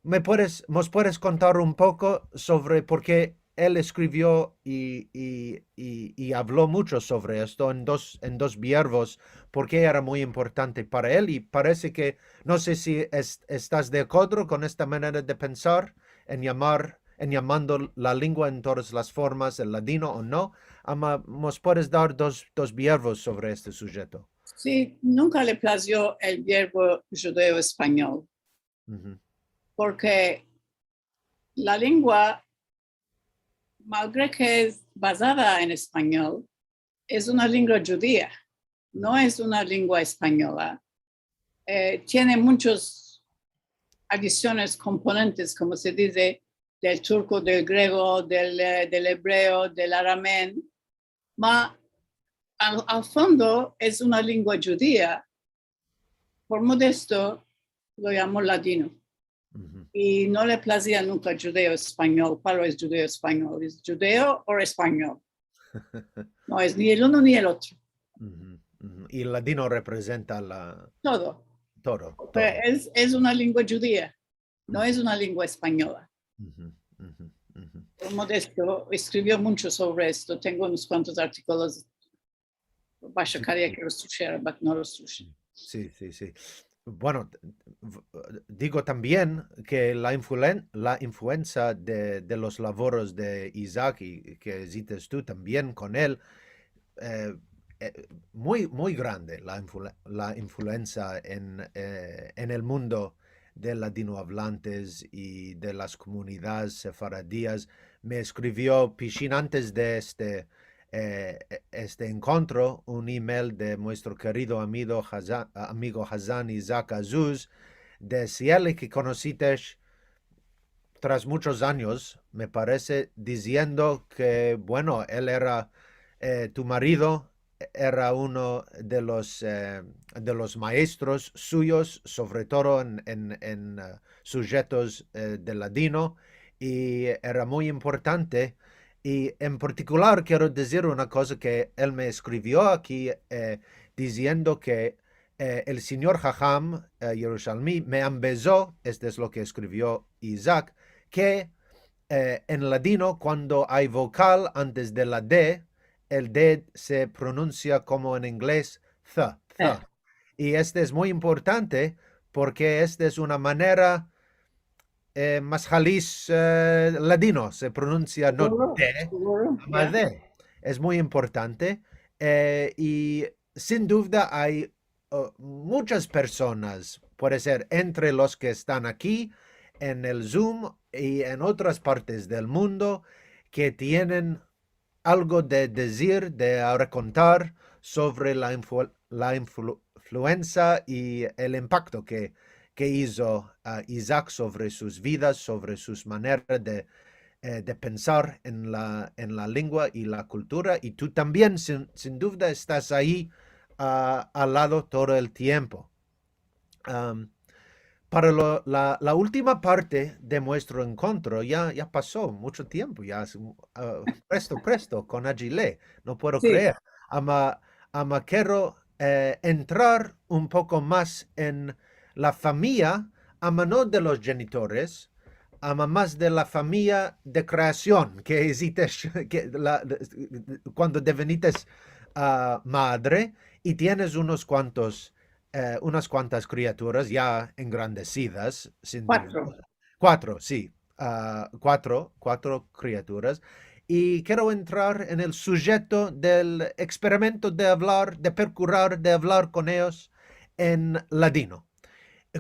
me puedes, mos puedes kontar un poko sovre por ke el eskrivio i, i, i, i avlo muncho sovre esto en dos, en dos biervos, por ke era muy importante para el, i parese ke, no se si es-, estas de akodro kon esta manera de pensar, en yamar, en yamando la lengua en todas las formas, el ladino o no, ama mos puedes dar dos, dos biervos sovre este sujeto. Si, nunka le plazio el biervo djudeo-espanyol, Uhu. porke la lengua, malgre ke es bazada en espanyol, es una lengua djudia, no es una lengua espanyola. Eh, tiene munchos adisiones, komponentes, komo se dize, del turko, del grego, del, eh, del ebreo, del arameo, ma al, al fondo es una lengua djudia, por modesto lo yamo ladino. Uhu. I no le plazia nunka djudeo-espanyol, kual es djudeo-espanyol? Es djudeo o espanyol. No es ni el uno ni el otro. Uhu, uhu. I el ladino reprezenta la... Todo. Todo, Pe-, todo. es, es una lengua djudia, no es una lengua espanyola. Uhu, uhu, uhu. Por modesto eskrivio muncho sovre esto. Tengo unos kuantos artikolos. Basha karia ke los trushiera, but no los trushi. Si, si, si. Bueno, v-, digo tambien ke la influen-, la influensa de, de los lavoros de Isaac i ke izites tu tambien kon el, eh, eh, muy, muy grande la influ-, la influensa en, eh, en el mundo de ladinoavlantes i de las komunidades sefaradias. Me eskrivio pishin antes de este, eh, e-, este enkontro, un email de muestro kerido amigo Hazan, amigo Hazan Isaac Azuz, de Siele ke konosites tras munchos anyos, me parese, diziendo ke, bueno, el era, eh, tu marido era uno de los, eh, de los maestros suyos, sovre todo en, en, en, eh, sujetos, eh, de ladino, i era muy importante. I en partikular kero dizir una koza ke el me eskrivio aki, eh, diziendo ke, eh, el sinyor Haham, eh, Yerushalmi, me ambezo, este es lo ke eskrivio Isaac, ke, eh, en ladino, kuando ay vokal antes de la D, el D se pronunsia komo en ingles, th, th. Eh. I este es muy importante porke este es una manera, eh, mas halis, eh, ladino, se pronunsia no Seguro, D, seguro, ama ya. D. Es muy importante. Eh, i sin duvda ay, eh, muchas personas, puede ser entre los ke estan aki en el Zoom i en otras partes del mundo, ke tienen algo de dizir, de rekontar sovre la influ-, la influ-, influensa i el impakto ke, ke izo, ah, Isaac sovre sus vidas, sovre sus maneras de, eh, de pensar en la, en la lengua i la kultura, i tu tambien, sin, sin duvda, estas ayi, ah, al lado todo el tiempo. Am, para lo, la, la ultima parte de muestro enkontro, ya, ya paso mucho tiempo, ya es, ah, presto, presto, kon ajile, no puedo kreer. Ama, ama kero, eh, entrar un poko mas en la famiya, ama no de los jenitores, ama mas de la famiya de kreasion, ke izites, ke la, de, kuando devenites, ah, madre, i tienes unos kuantos, eh, unas kuantas kriaturas ya engrandesidas, sin duvda. Kuatro. Kuatro, si. Ah, kuatro, kuatro kriaturas. I kero entrar en el sujeto del eksperimento de avlar, de prokurar de avlar kon eyos en ladino.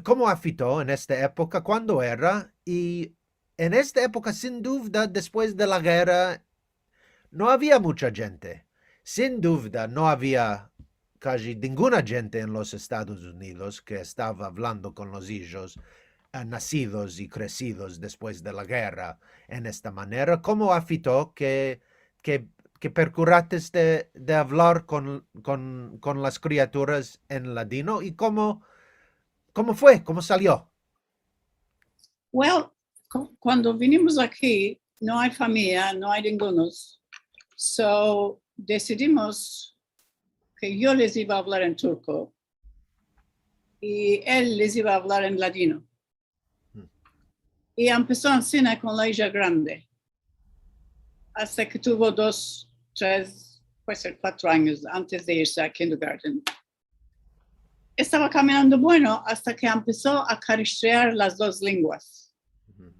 Komo afito en esta epoka, kuando era, i en esta epoka, sin duvda, despues de la gerra, no avia mucha djente. Sin duvda, no avia kaji ninguna djente en los Estados Unidos ke estava avlando kon los ijos, eh, nasidos i kresidos despues de la gerra en esta manera. Komo afito ke, ke, ke prokurates de, de avlar kon, kon, kon las kriaturas en ladino i komo, komo fue, komo salio? Well, ku-, kuando vinimos aki, no ay famiya, no ay ningunos. So, desidimos ke yo les iva a avlar en turko i el les iva a avlar en ladino. Hmm. I empeso ansina kon la ija grande, asta ke tuvo dos, tres, puede ser kuatro anyos antes de irse a kindergarten. Estava kaminando bueno asta ke empeso a karıştırmar las dos lenguas. Mhm.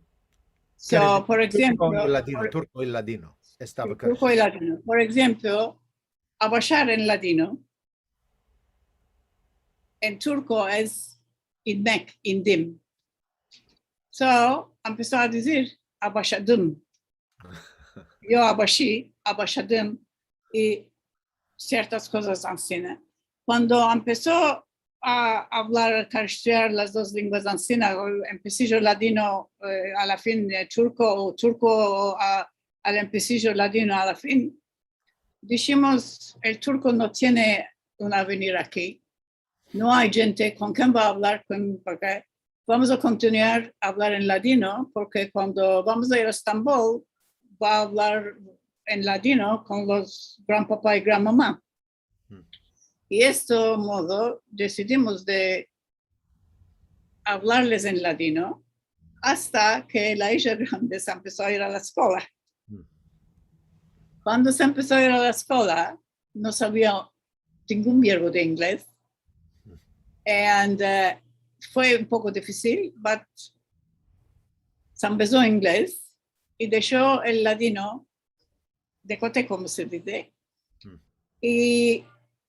So, por enshemplo, turko i ladino, por, turko i ladino. Estava karıştırmando. Turko i ladino. Por enshemplo, abashar en ladino, en turko es inmek, indim. So, empeso a dizir, abashadım. Yo abashi, abashadım, i siertas kozas ansina. Kuando empeso a avlar, karıştırmar las dos lenguas ansina, o empesijo ladino, eh, a la fin, eh, turko, o turko a, al empesijo ladino a la fin, dishimos, el turko no tiene un avenir aki. No ay djente kon ken va a avlar, kon, porke vamos a kontinuar a avlar en ladino, porke kuando vamos a ir a Estambol, va a avlar en ladino kon los granpapa i granmama. Hmm. I esto modo desidimos de avlarles en ladino asta ke la ija grande se empeso a ir a la eskola. Hmm. Kuando se empeso a ir a la eskola, no savia ningun vierbo de inglez. And, eh, fue un poko difisil, but se empeso inglez i desho el ladino de kote, komo se dize. Hmm. I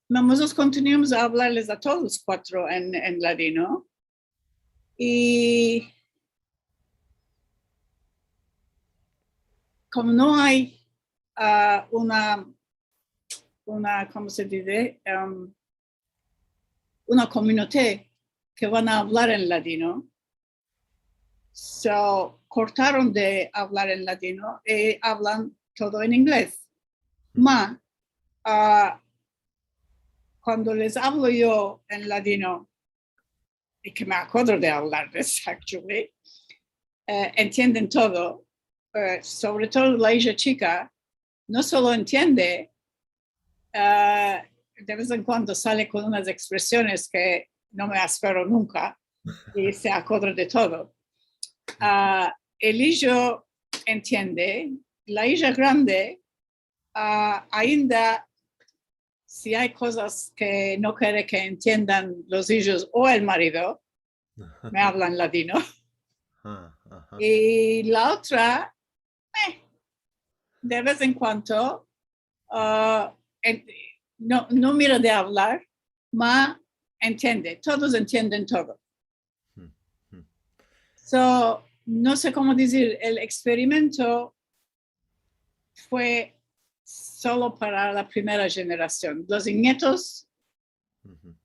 mozotros kontinuamos a avlarles a todos kuatro en, en ladino. I komo no ay, ah, una, una, komo se dize? Em, una komunite ke van a avlar en ladino, so, kortaron de avlar en ladino i avlan todo en inglez. Ma, ah, kuando les avlo yo en ladino, i ke me akodro de avlarles, actually, eh, entienden todo, eh, sovre todo la ija chika, no solo entiende, eh, de vez en kuando sale kon unas ekspresiones ke no me espero nunka, i se akodra de todo. Ah, el ijo entiende, la ija grande, ah, ainda si ay kozas ke no kere ke entiendan los ijos o el marido, me avlan ladino. Aha, aha. I la otra, eh, de vez en kuando, ah, en, no, no mira de avlar, ma entiende, todos entienden todo. So, no se komo dizir, el eksperimento fue solo para la primera jenerasion. Los nyetos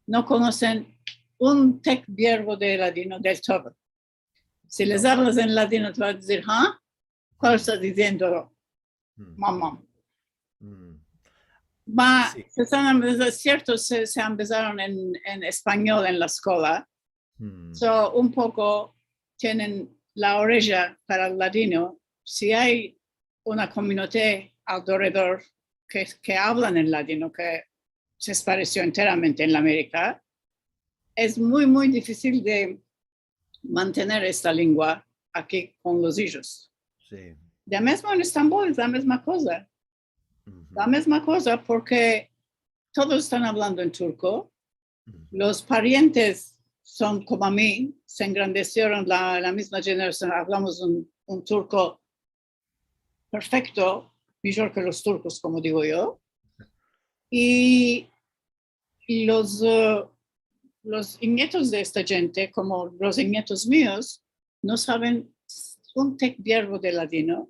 no konosen un tek verbo de ladino del todo. Si les avlas en ladino, te van a dizir, ha? Kual estas diziendo, mama? Ma, si estan, es sierto, se, se ambezaron en, en espanyol en la eskola. So, un poko tienen la oreja para el ladino. Si ay una komunidad alderedor ke, ke avlan en ladino, ke se esparesio enteramente en la Amerika, es muy, muy difisil de mantener esta lengua aki kon los ijos. Si. Ya mezmo en Estambol es la mezma koza. La mezma koza, porke todos estan avlando en turko. Los parientes son komo a mi, se engrandesieron la, la mizma jenerasion, avlamos un, un turko perfekto, mijor ke los turkos, komo digo yo. I los, e, los nyetos de esta djente, komo los nyetos mios, no saven un tek verbo de ladino,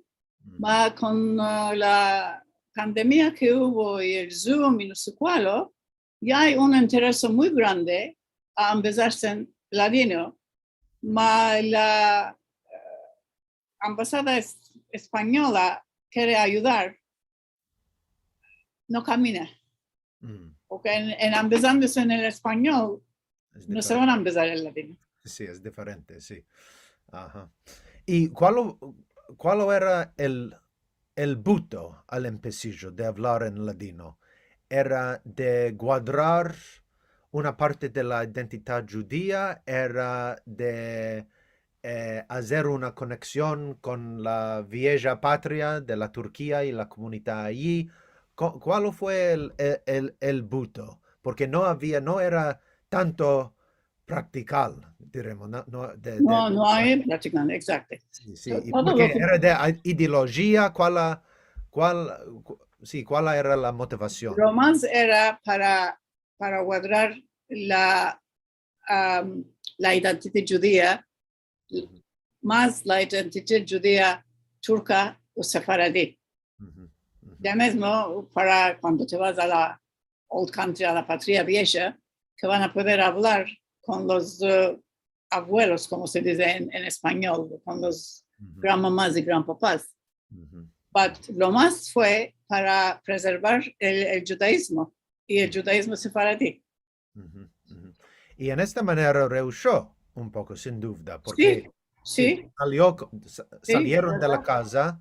ma kon, e, la pandemia ke uvo i el Zoom i no se kualo, ya ay un intereso muy grande a ambezarse en ladino, ma la, e, ambazada es-, espanyola kere ayudar, no kamina. Porke en, en ambezandose en el espanyol, no se van a ambezar el ladino. Si, es diferente, si. Aha. I kualo, kualo era el, el buto al empesijo de avlar en ladino? Era de guadrar una parte de la identidad djudia? Era de e, azer una koneksion kon la vieja patria de la Turkia i la komunidad ayi? Ku-, kualo fue el, el, el, el buto? Porke no avia, no era tanto praktikal, diremos, no, no, de, de... No, no ay praktikal, egzakto. Si, si. I porke era de ideolojia, kuala, kual, ku-, si, kuala era la motivasion? Lo mas era para, para guadrar la, am, la identidad djudia, mas la identidad djudia turka o sefaradi. Ya mezmo para kuando te vas a la old country, a la patria vieja, ke van a poder avlar kon los, e, avuelos, komo se dize en, en espanyol, kon los granmamas i granpapas. But lo mas fue para prezervar el, el djudaizmo i el djudaizmo sefaradi. I en esta manera reusho un poko, sin duvda, porke si, si, salio ko-, sa-, salieron de la kaza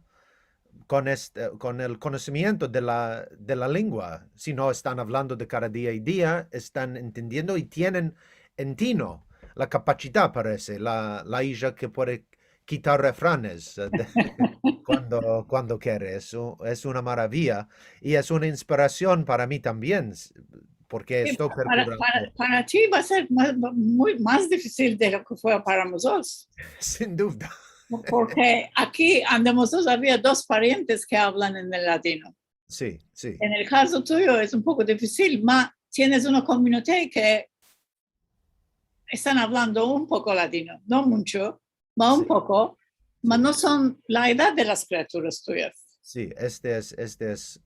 kon este, kon el konosimiento de la, de la lengua. Si no estan avlando de kada dia i dia, estan entendiendo i tienen en tino la kapasidad, parese, la, la ija ke puede kitar refranes, e, de, kuando, kuando kere. Es u-, es una maraviya i es una inspirasion para mi tambien, s-, porke esto perkurando. Para, para ti va a ser ma-, ma-, muy mas difisil de lo ke fue para mozotros. Sin duvda. Porke aki, ande mozotros, avia dos parientes ke avlan en el ladino. Si, si. En el kazo tuyo es un poko difisil, ma tienes una komunidad ke estan avlando un poko ladino, no muncho, ma un poko, ma no son la edad de las kriaturas tuyas. Si, este es, este es,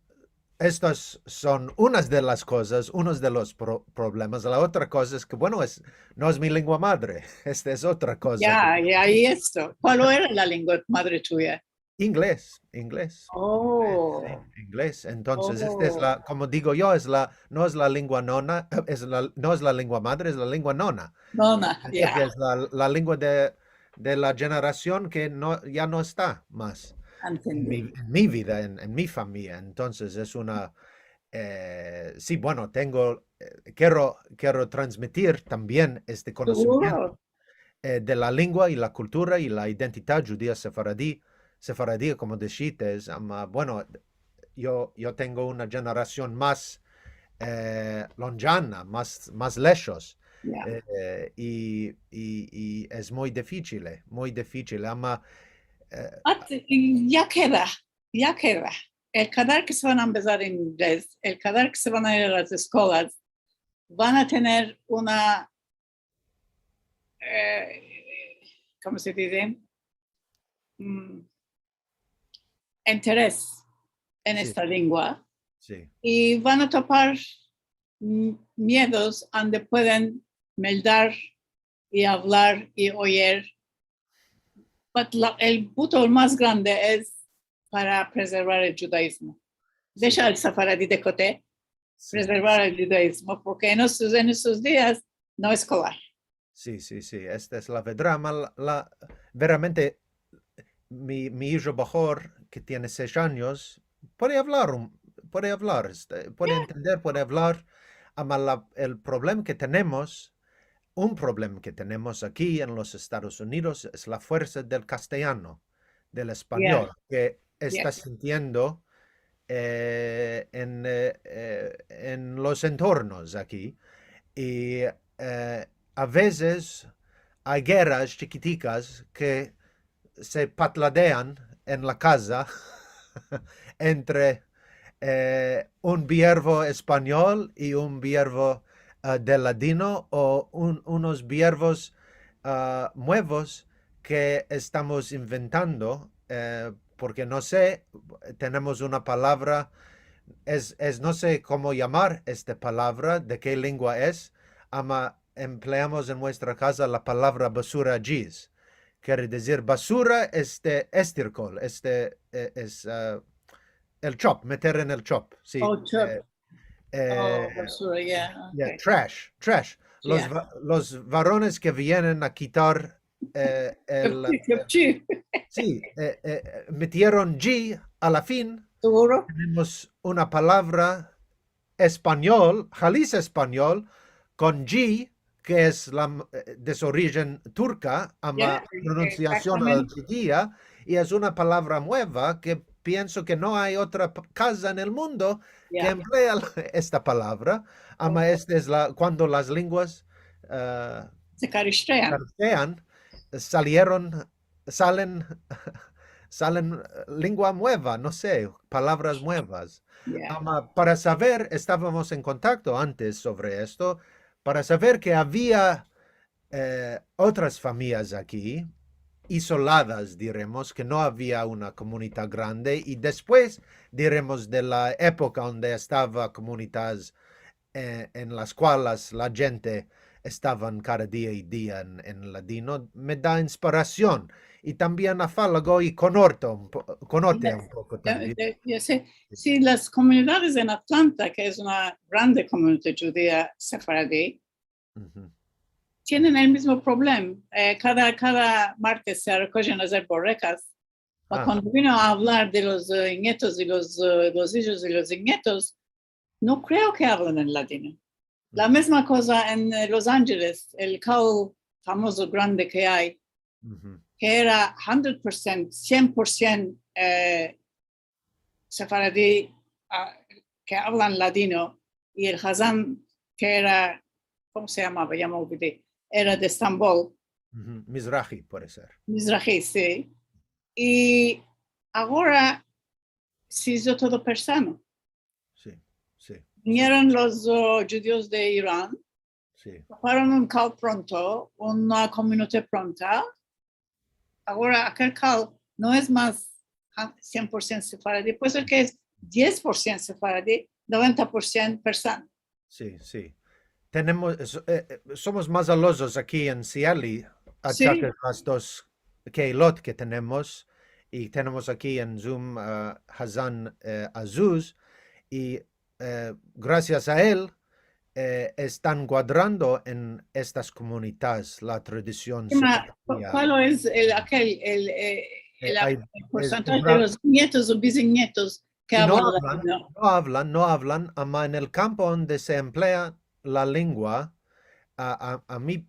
estas son unas de las kozas, unos de los pro-, problemas. La otra koza es ke, bueno, es, no es mi lengua madre. Esta es otra koza. Ya, ya, i esto. Kual era la lengua madre tuya? Inglez, inglez. O. Inglez, si, inglez. Entonses, esta es la, komo digo yo, es la, no es la lengua nona, es la, no es la lengua madre, es la lengua nona. Nona, ya. Porke es la, la lengua de, de la jenerasion ke no, ya no esta mas en mi, en mi vida, en, en mi famiya. Entonses, es una, e, si, bueno, tengo, e, kero, kero transmitir tambien este konosimiento, e, de la lengua i la kultura i la identidad djudia sefaradi, sefaradi, komo dishites, ama, bueno, yo, yo tengo una jenerasion mas, e, lonjana, mas, mas leshos, e, i, i, i es muy difisil, e, muy difisil, ama, e, ya keda, ya keda. el kadar ke se van a ambezar en inglez, el kadar ke se van a ir a las eskolas, van a tener una, e, komo se dize? Mm, interes en esta lengua i van a topar m-, miedos ande pueden meldar i avlar i oyer. But la, el buto mas grande es para prezervar el djudaizmo. Desha el sefaradi de kote, prezervar el djudaizmo, porke en estos, en estos dias no es kolay. Si, si, si, esta es la vedra, ma la, la, veramente, mi, mi ijo bahor, ke tiene sesh anyos, puede avlar un, puede avlar, este, puede entender, puede avlar, ama la, el problema ke tenemos, un problema ke tenemos aki en los Estados Unidos es la fuersa del kastelyano, del espanyol, ke esta sintiendo, e, en, e, e, en los entornos aki. I, e, a vezes ay gerras chikitikas ke se patladean en la kaza entre, e, un biervo espanyol i un biervo, e, del ladino o un, unos biervos, e, muevos ke estamos inventando, e, porke no se, tenemos una palavra, es, es, no se komo yamar esta palavra, de ke lengua es, ama empleamos en muestra kaza la palavra basura djiz. Kere dizir basura, este, estirkol, este, e, es, a, el chop, meter en el chop, si. O, chop. E, e, basura, ya, ya, trash, trash. Los va-, los varones ke vienen a kitar, e, el, si, e, e, metieron dji a la fin. Seguro. Tenemos una palavra espanyol, halis espanyol, kon dji, ke es la, e, de su orijen turka, ama pronunsiasion a la djudia, i es una palavra mueva ke pienso ke no ay otra p-, kaza en el mundo ke emplea la, esta palavra, ama esta es la, kuando las lenguas, e, se karistrean, salieron salen, salen, e, lengua mueva, no se, palavras muevas. Ama para saver, estavamos en kontakto antes sovre esto, para saver ke avia, e, otras famiyas aki, izoladas, diremos, ke no avia una komunidad grande, i despues, diremos, de la epoka onde estava komunidades e, en las kualas la djente estavan kada dia i dia en, en ladino, me da inspirasion. I tambien afalago i konorto un po-, konote un poko tambien. Si, las komunidades en Atlanta, ke es una grande komunidad djudia sefaradi, tienen el mizmo problem. E, kada, kada martes se rekojen azer borekas, pa kuando vino a avlar de los, e, nietos i los, e, los ijos i los nietos, no kreo ke avlan en ladino. La mizma koza en, e, Los Angeles, el kal famozo grande ke ay, ke era hundred percent, sien por sien, e, sefaradi, a, ke avlan ladino, i el hazan ke era, komo se yamava? Ya me olvidi. Era de Estambol. Mizrahi, puede ser. Mizrahi, si. I agora se izo todo persano. Si, si. Vinieron los, o, djudios de Iran, si, toparon un kal pronto, una komunidad pronta. Agora akel kal no es mas, a, sien por sien sefaradi, puede ser ke es diez por sien sefaradi, noventa por sien persano. Si, si. Tenemos, e, e, somos mas alozos aki en Seattle, si, achake las dos keilot ke tenemos, i tenemos aki en Zoom a Hazan, e, Azuz, i, e, grasias a el, e, estan guadrando en estas komunidades la tradision. Kual es el, akel, el, e, el, el porsantaje de los nietos o biznietos ke avlan ladino? No avlan, no avlan, ama en el kampo onde se emplea la lengua, a, a, a mi,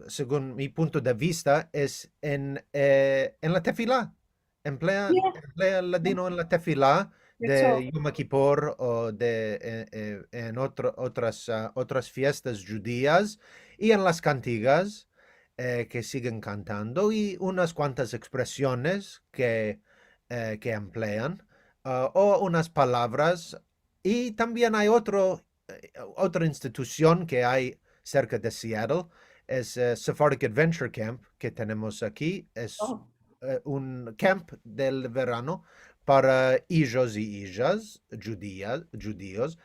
segun mi punto de vista, es en, e, en la tefila. Emplea, emplea el ladino en la tefila de Yom Kippur o de, e, e, en otro, otras, a, otras fiestas djudias i en las kantigas, e, ke sigen kantando i unas kuantas ekspresiones ke, e, ke emplean, ah, o unas palavras. I tambien ay otro, eh, otra institusion ke ay serka de Seattle, es, eh, Sephardic Adventure Camp, ke tenemos aki. Es, oh, eh, un camp del verano para ijos i ijas djudia-, djudios.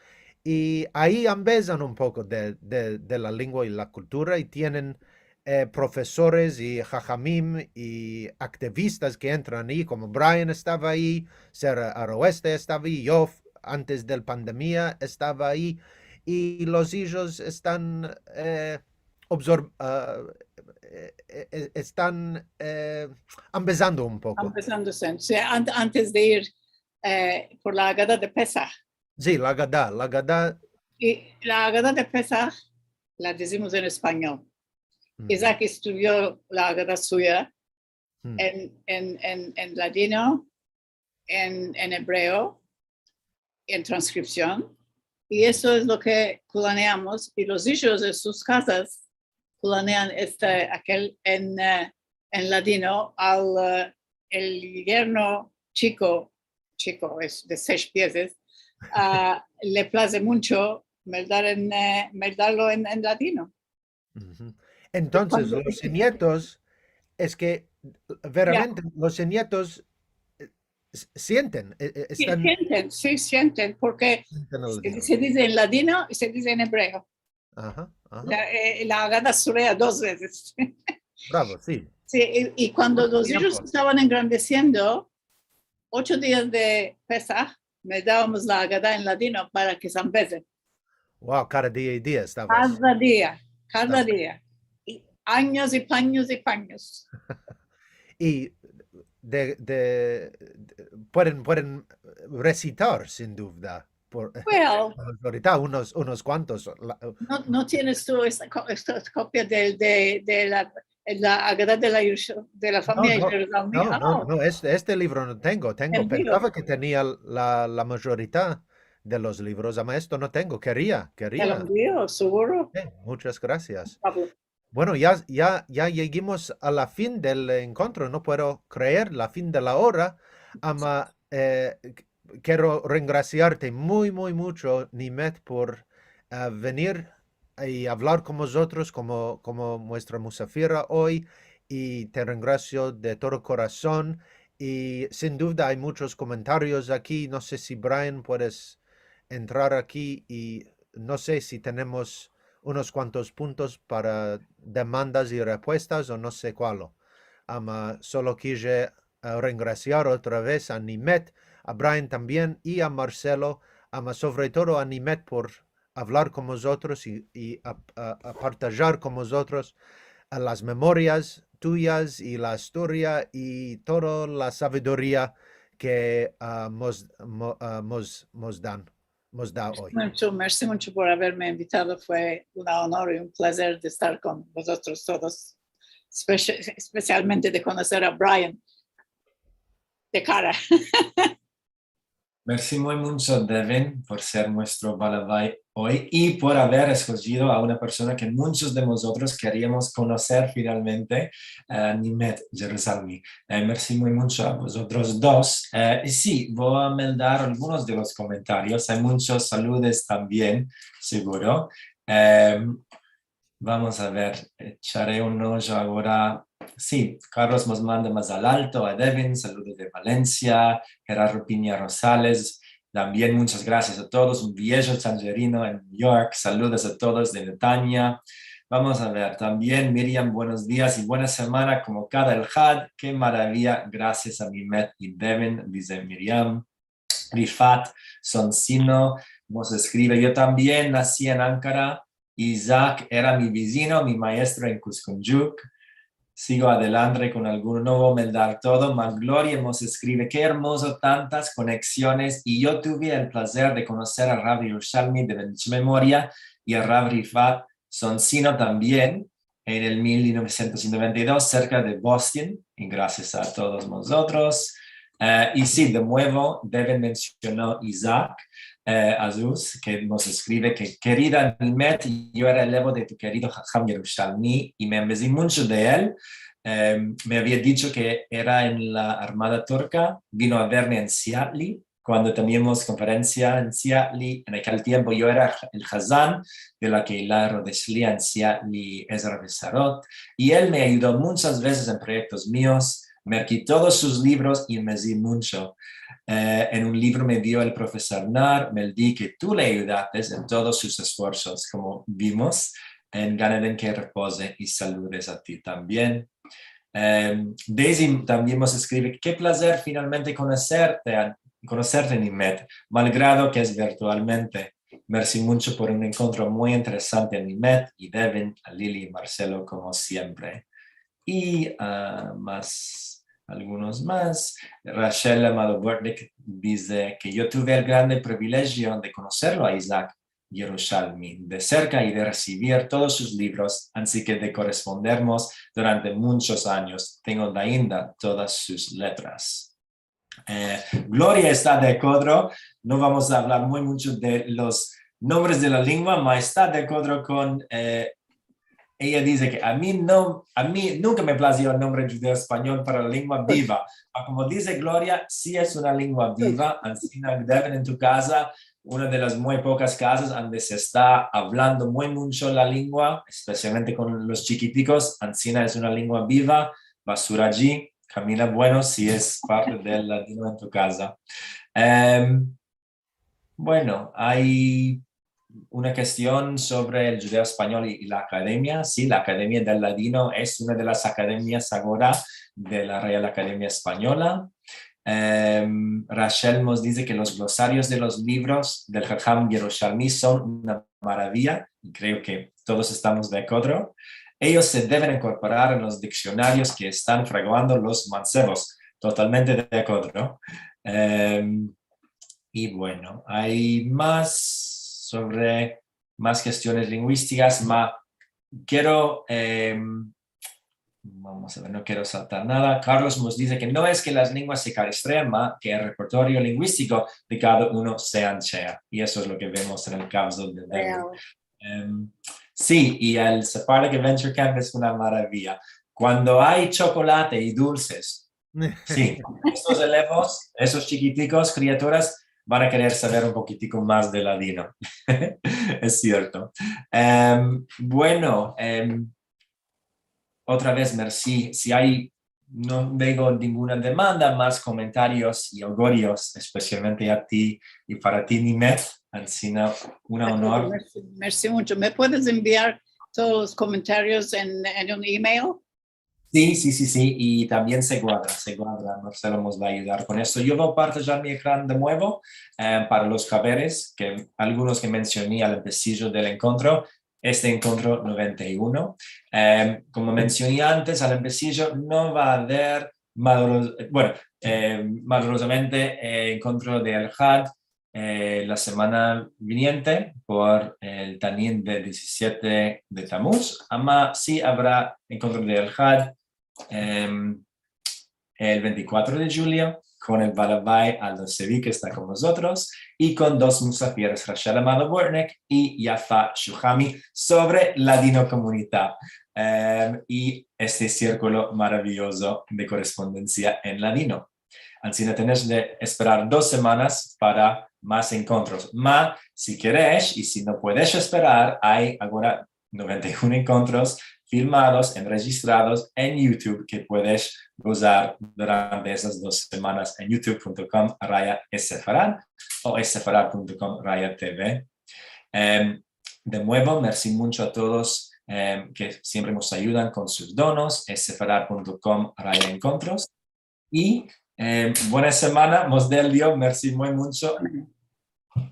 I ayi ambezan un poko de, de, de la lengua i la kultura i tienen, eh, profesores i hachamim i aktivistas ke entran ayi, komo Brian estava ayi, Sera Aroeste estava ayi, yo f-, antes del pandemia estava ayi, i los ijos estan, eh, absor-, ah, eh, eh, eh, estan, eh, ambezando un poko. Ambezando, si, si, an-, antes de ir, eh, por la Agada de Pesah. Si, la Agada, la Agada. I la Agada de Pesah la dizimos en espanyol. Uhu. Isaac eskriviyo la Agada suya, uhu, en, en, en, en ladino, en, en ebreo, en transkripsion, i eso es lo ke kulaneamos, i los ijos en sus kazas kulanean este, akel en, eh, en ladino al, eh, el yerno chiko, chiko es de sesh pieses, ah, le plaze muncho meldar en, eh, meldarlo en, en ladino. Uhu. Entonses, kuando los nietos, es ke, ya, veramente, los nietos, eh, s-, sienten, eh, eh, si, estan, sienten, si, sienten, porke sienten el se, ladino, se dize en ladino i se dize en ebreo. Aha, aha. La, eh, la Agada surea dos vezes. Bravo, si. Si, i, i kuando los ijos estavan engrandesiendo, ocho dias de Pesah, meldavamos la Agada en ladino para ke se ambeze. Wow, kada dia i dia estavas. Kada dia, kada dia. I anyos i panyos i panyos. I de, de, de, pueden, pueden resitar, sin duvda, por, well, por autorita, unos, unos kuantos. La, no, no tienes tu esta ko-, esta kopia del, de, de la, la Agada de la Yerusha-, de la famiya Yerushalmi? No, no, no, no, este, este livro no tengo, tengo. Pensava ke tenia la, la majorita de los livros, ama esto no tengo. Keria, keria. Te lo envio, seguro. Si, munchas grasias. Por favor. Bueno, ya, ya, ya yegimos a la fin del enkontro. No puedo kreer la fin de la ora, ama, eh, k-, kero rengrasiarte muy, muy muncho, Nimet, por, eh, venir i avlar kon mozotros komo, komo muestra musafira oy, i te rengrasio de todo korason. I sin duvda ay munchos komentarios aki. No se si, Brian, puedes entrar aki i no se si tenemos unos kuantos puntos para demandas i repuestas o no se kualo. Ama solo kije, eh, rengrasiar otra vez a Nimet, a Brian tambien i a Marcelo, ama sovre todo a Nimet por avlar kon mozotros i, i a, a, a partajar kon mozotros, a, las memorias tuyas i la istoria i toda la saviduria ke, a, mos, mo-, a, mos, mos dan, mos da oy. Muncho, mersi muncho por averme invitado. Fue un onor i un plazer de estar kon vozotros todos, espe-, espesialmente de konoser a Brian de kara. Mersi muy muncho, Devin, por ser muestro balavai oy i por aver eskojido a una persona ke munchos de mozotros keriamos konoser finalmente, eh, Nimet Yerushalmi. Eh, mersi muy muncho a vozotros dos. Eh, i si, vo a meldar algunos de los komentarios. Ay munchos saludos tambien, seguro. Em, Vamos a ver, echare un ojo agora. Si, Carlos mos manda mazal alto a Devin, saludos de Valensia, Gerardo Piña Rosales, tambien munchas grasias a todos, un viejo chanjerino en New York, saludos a todos de Netanya. Vamos a ver, tambien Miriam, buenos dias i buena semana komo kada el had, ke maraviya, grasias a Nimet i Devin, dize Miriam. Rifat Sonsino mos eskrive: "Yo tambien nasi en Ankara. Isaac era mi vizino, mi maestro en Kuzguncuk. Sigo adelante kon alguno, no vo a meldar todo." Magloria mos eskrive: "Ke ermozo, tantas koneksiones, i yo tuve el plazer de konoser a Rav Yerushalmi de Bench Memoria i a Rav Rifat Sonsino tambien en el mil novesientos noventa i dos, serka de Boston, i grasias a todos vozotros." Eh, i si, de muevo, Devin mensiono Isaac, eh, Azuz, ke mos eskrive ke: "Kerida Nimet, yo era elevo de tu kerido haham Yerushalmi i me ambezi muncho de el. Eh, me avia dicho ke era en la Armada Turka, vino a verme en Seattle, kuando teniamos konferensia en Seattle, en akel tiempo yo era el hazan de la Keilah Rodez Shliach en Seattle, Ezra Besarot, i el me ayudo munchas vezes en proyektos mios. Merki todos sus livros i me zi muncho. Eh, en un livro me dio el profesor Nar, me di ke tu le ayudates en todos sus esforsos, komo vimos en Gan Eden, ke repoze i saludes a ti tambien. Em, Daisy tambien mos eskrive: "Ke plazer finalmente konoserte, konoserte, Nimet, malgrado ke es virtualmente. Mersi muncho por un enkontro muy interesante, Nimet, i Devin, a Lili i Marcelo, komo siempre." I, ah, mas, algunos mas. Rachel Amado Bortnick dize ke: "Yo tuve el grande privilejio de konoserlo a Isaac Yerushalmi de serka i de resivir todos sus livros, ansi ke de korespondermos durante munchos anyos. Tengo dainda todas sus letras." Eh, Gloria esta de akodro. No vamos a avlar muy muncho de los nombres de la lengua, ma esta de akodro kon, eh, eya dize ke a mi no, a mi nunka me plazio el nombre djudeo-espanyol para la lengua biva. Pa komo dize Gloria, si es una lengua biva, ansina deven en tu kaza, una de las muy pokas kazas ande se esta avlando muy muncho la lengua, espesialmente kon los chikitikos, ansina es una lengua biva, va suraji, kamina bueno si es parte del ladino en tu kaza. Em, bueno, ay una kestion sovre el djudeo-espanyol i, i la akademia. Si, la Akademia del Ladino es una de las akademias agora de la Real Akademia Espanyola. Em, Rachel mos dize ke los glosarios de los livros del Haham Yerushalmi son una maravia, i kreo ke todos estamos de akodro. Eyos se deven inkorporar en los diksionarios ke estan fraguando los mansevos. Totalmente de akodro. Em, i bueno, ay mas sovre mas kestiones linguistikas, ma kero, em, vamos a ver, no kero saltar nada. Carlos mos dize ke no es ke las lenguas se karestrean, ma ke el repertorio linguistiko de kada uno se anchea. I eso es lo ke vemos en el kavzo de Devin. Em, si, i el Sephardic Adventure Camp es una maravia. Kuando ay chokolate i dulses, si, estos elevos, esos chikitikos, kriaturas, van a kerer saver un pokitiko mas de ladino. Es sierto. Em, bueno, em, otra vez, mersi. Si ay, no veo ninguna demanda, mas komentarios i augurios, espesialmente a ti i para ti, Nimet, ansina, un onor. Mersi, mersi muncho. Me puedes enviar todos los komentarios en, en un email? Si, si, si, si, i tambien se guarda, se guarda. Marcelo mos va a ayudar kon esto. Yo vo a partajar mi ekran de muevo, eh, para los haberes, ke algunos ke mensioni al empesijo del enkontro, este enkontro noventa i uno. Eh, komo mensioni antes, al empesijo no va a aver, maloro-, bueno, eh, malorozamente, eh, enkontro de Elhad, eh, la semana viniente por el Tanin de dizisiete de Tamuz, ama si avra enkontro de Elhad, em, el ventikuatro de djulio kon el Balabai Aldo Sevi, ke esta kon mozotros, i kon dos musafiras, Rachel Amado Bortnick i Yafa Shuhami, sovre Ladinokomunita, em, i este sirkulo maraviyozo de korespondensia en ladino. Ansina tenesh de esperar dos semanas para mas enkontros. Ma, si keresh, i si no puedesh esperar, ay agora noventa i uno enkontros filmados, enrejistrados en YouTube ke puedesh gozar durante esas dos semanas en youtube punto com raya esfarad o esfarad punto com raya TV. Em, de muevo, mersi muncho a todos, em, ke siempre mos ayudan kon sus donos, esfarad punto com raya enkontros. I, eh, buena semana, mos del Dio, mersi muy muncho.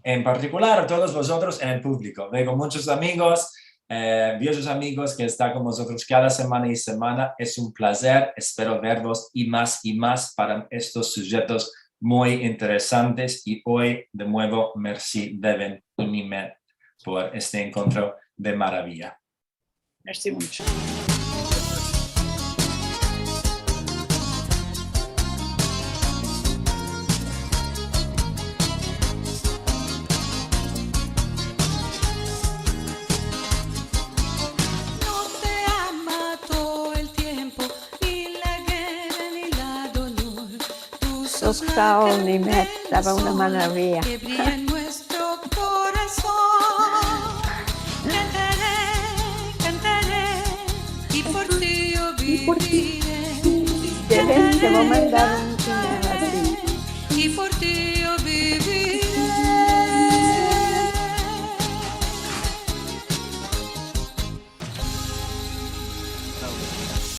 En partikular, a todos vozotros en el publiko. Veo munchos amigos, eh, viejos amigos ke esta kon mozotros kada semana i semana. Es un plazer. Espero vervos i mas i mas para estos sujetos muy interesantes. I oy, de muevo, mersi Devin i Nimet por este enkontro de maravia. Mersi muncho. Tok Saul Nimet, estava una maraviya. Te ven, te vo a mandar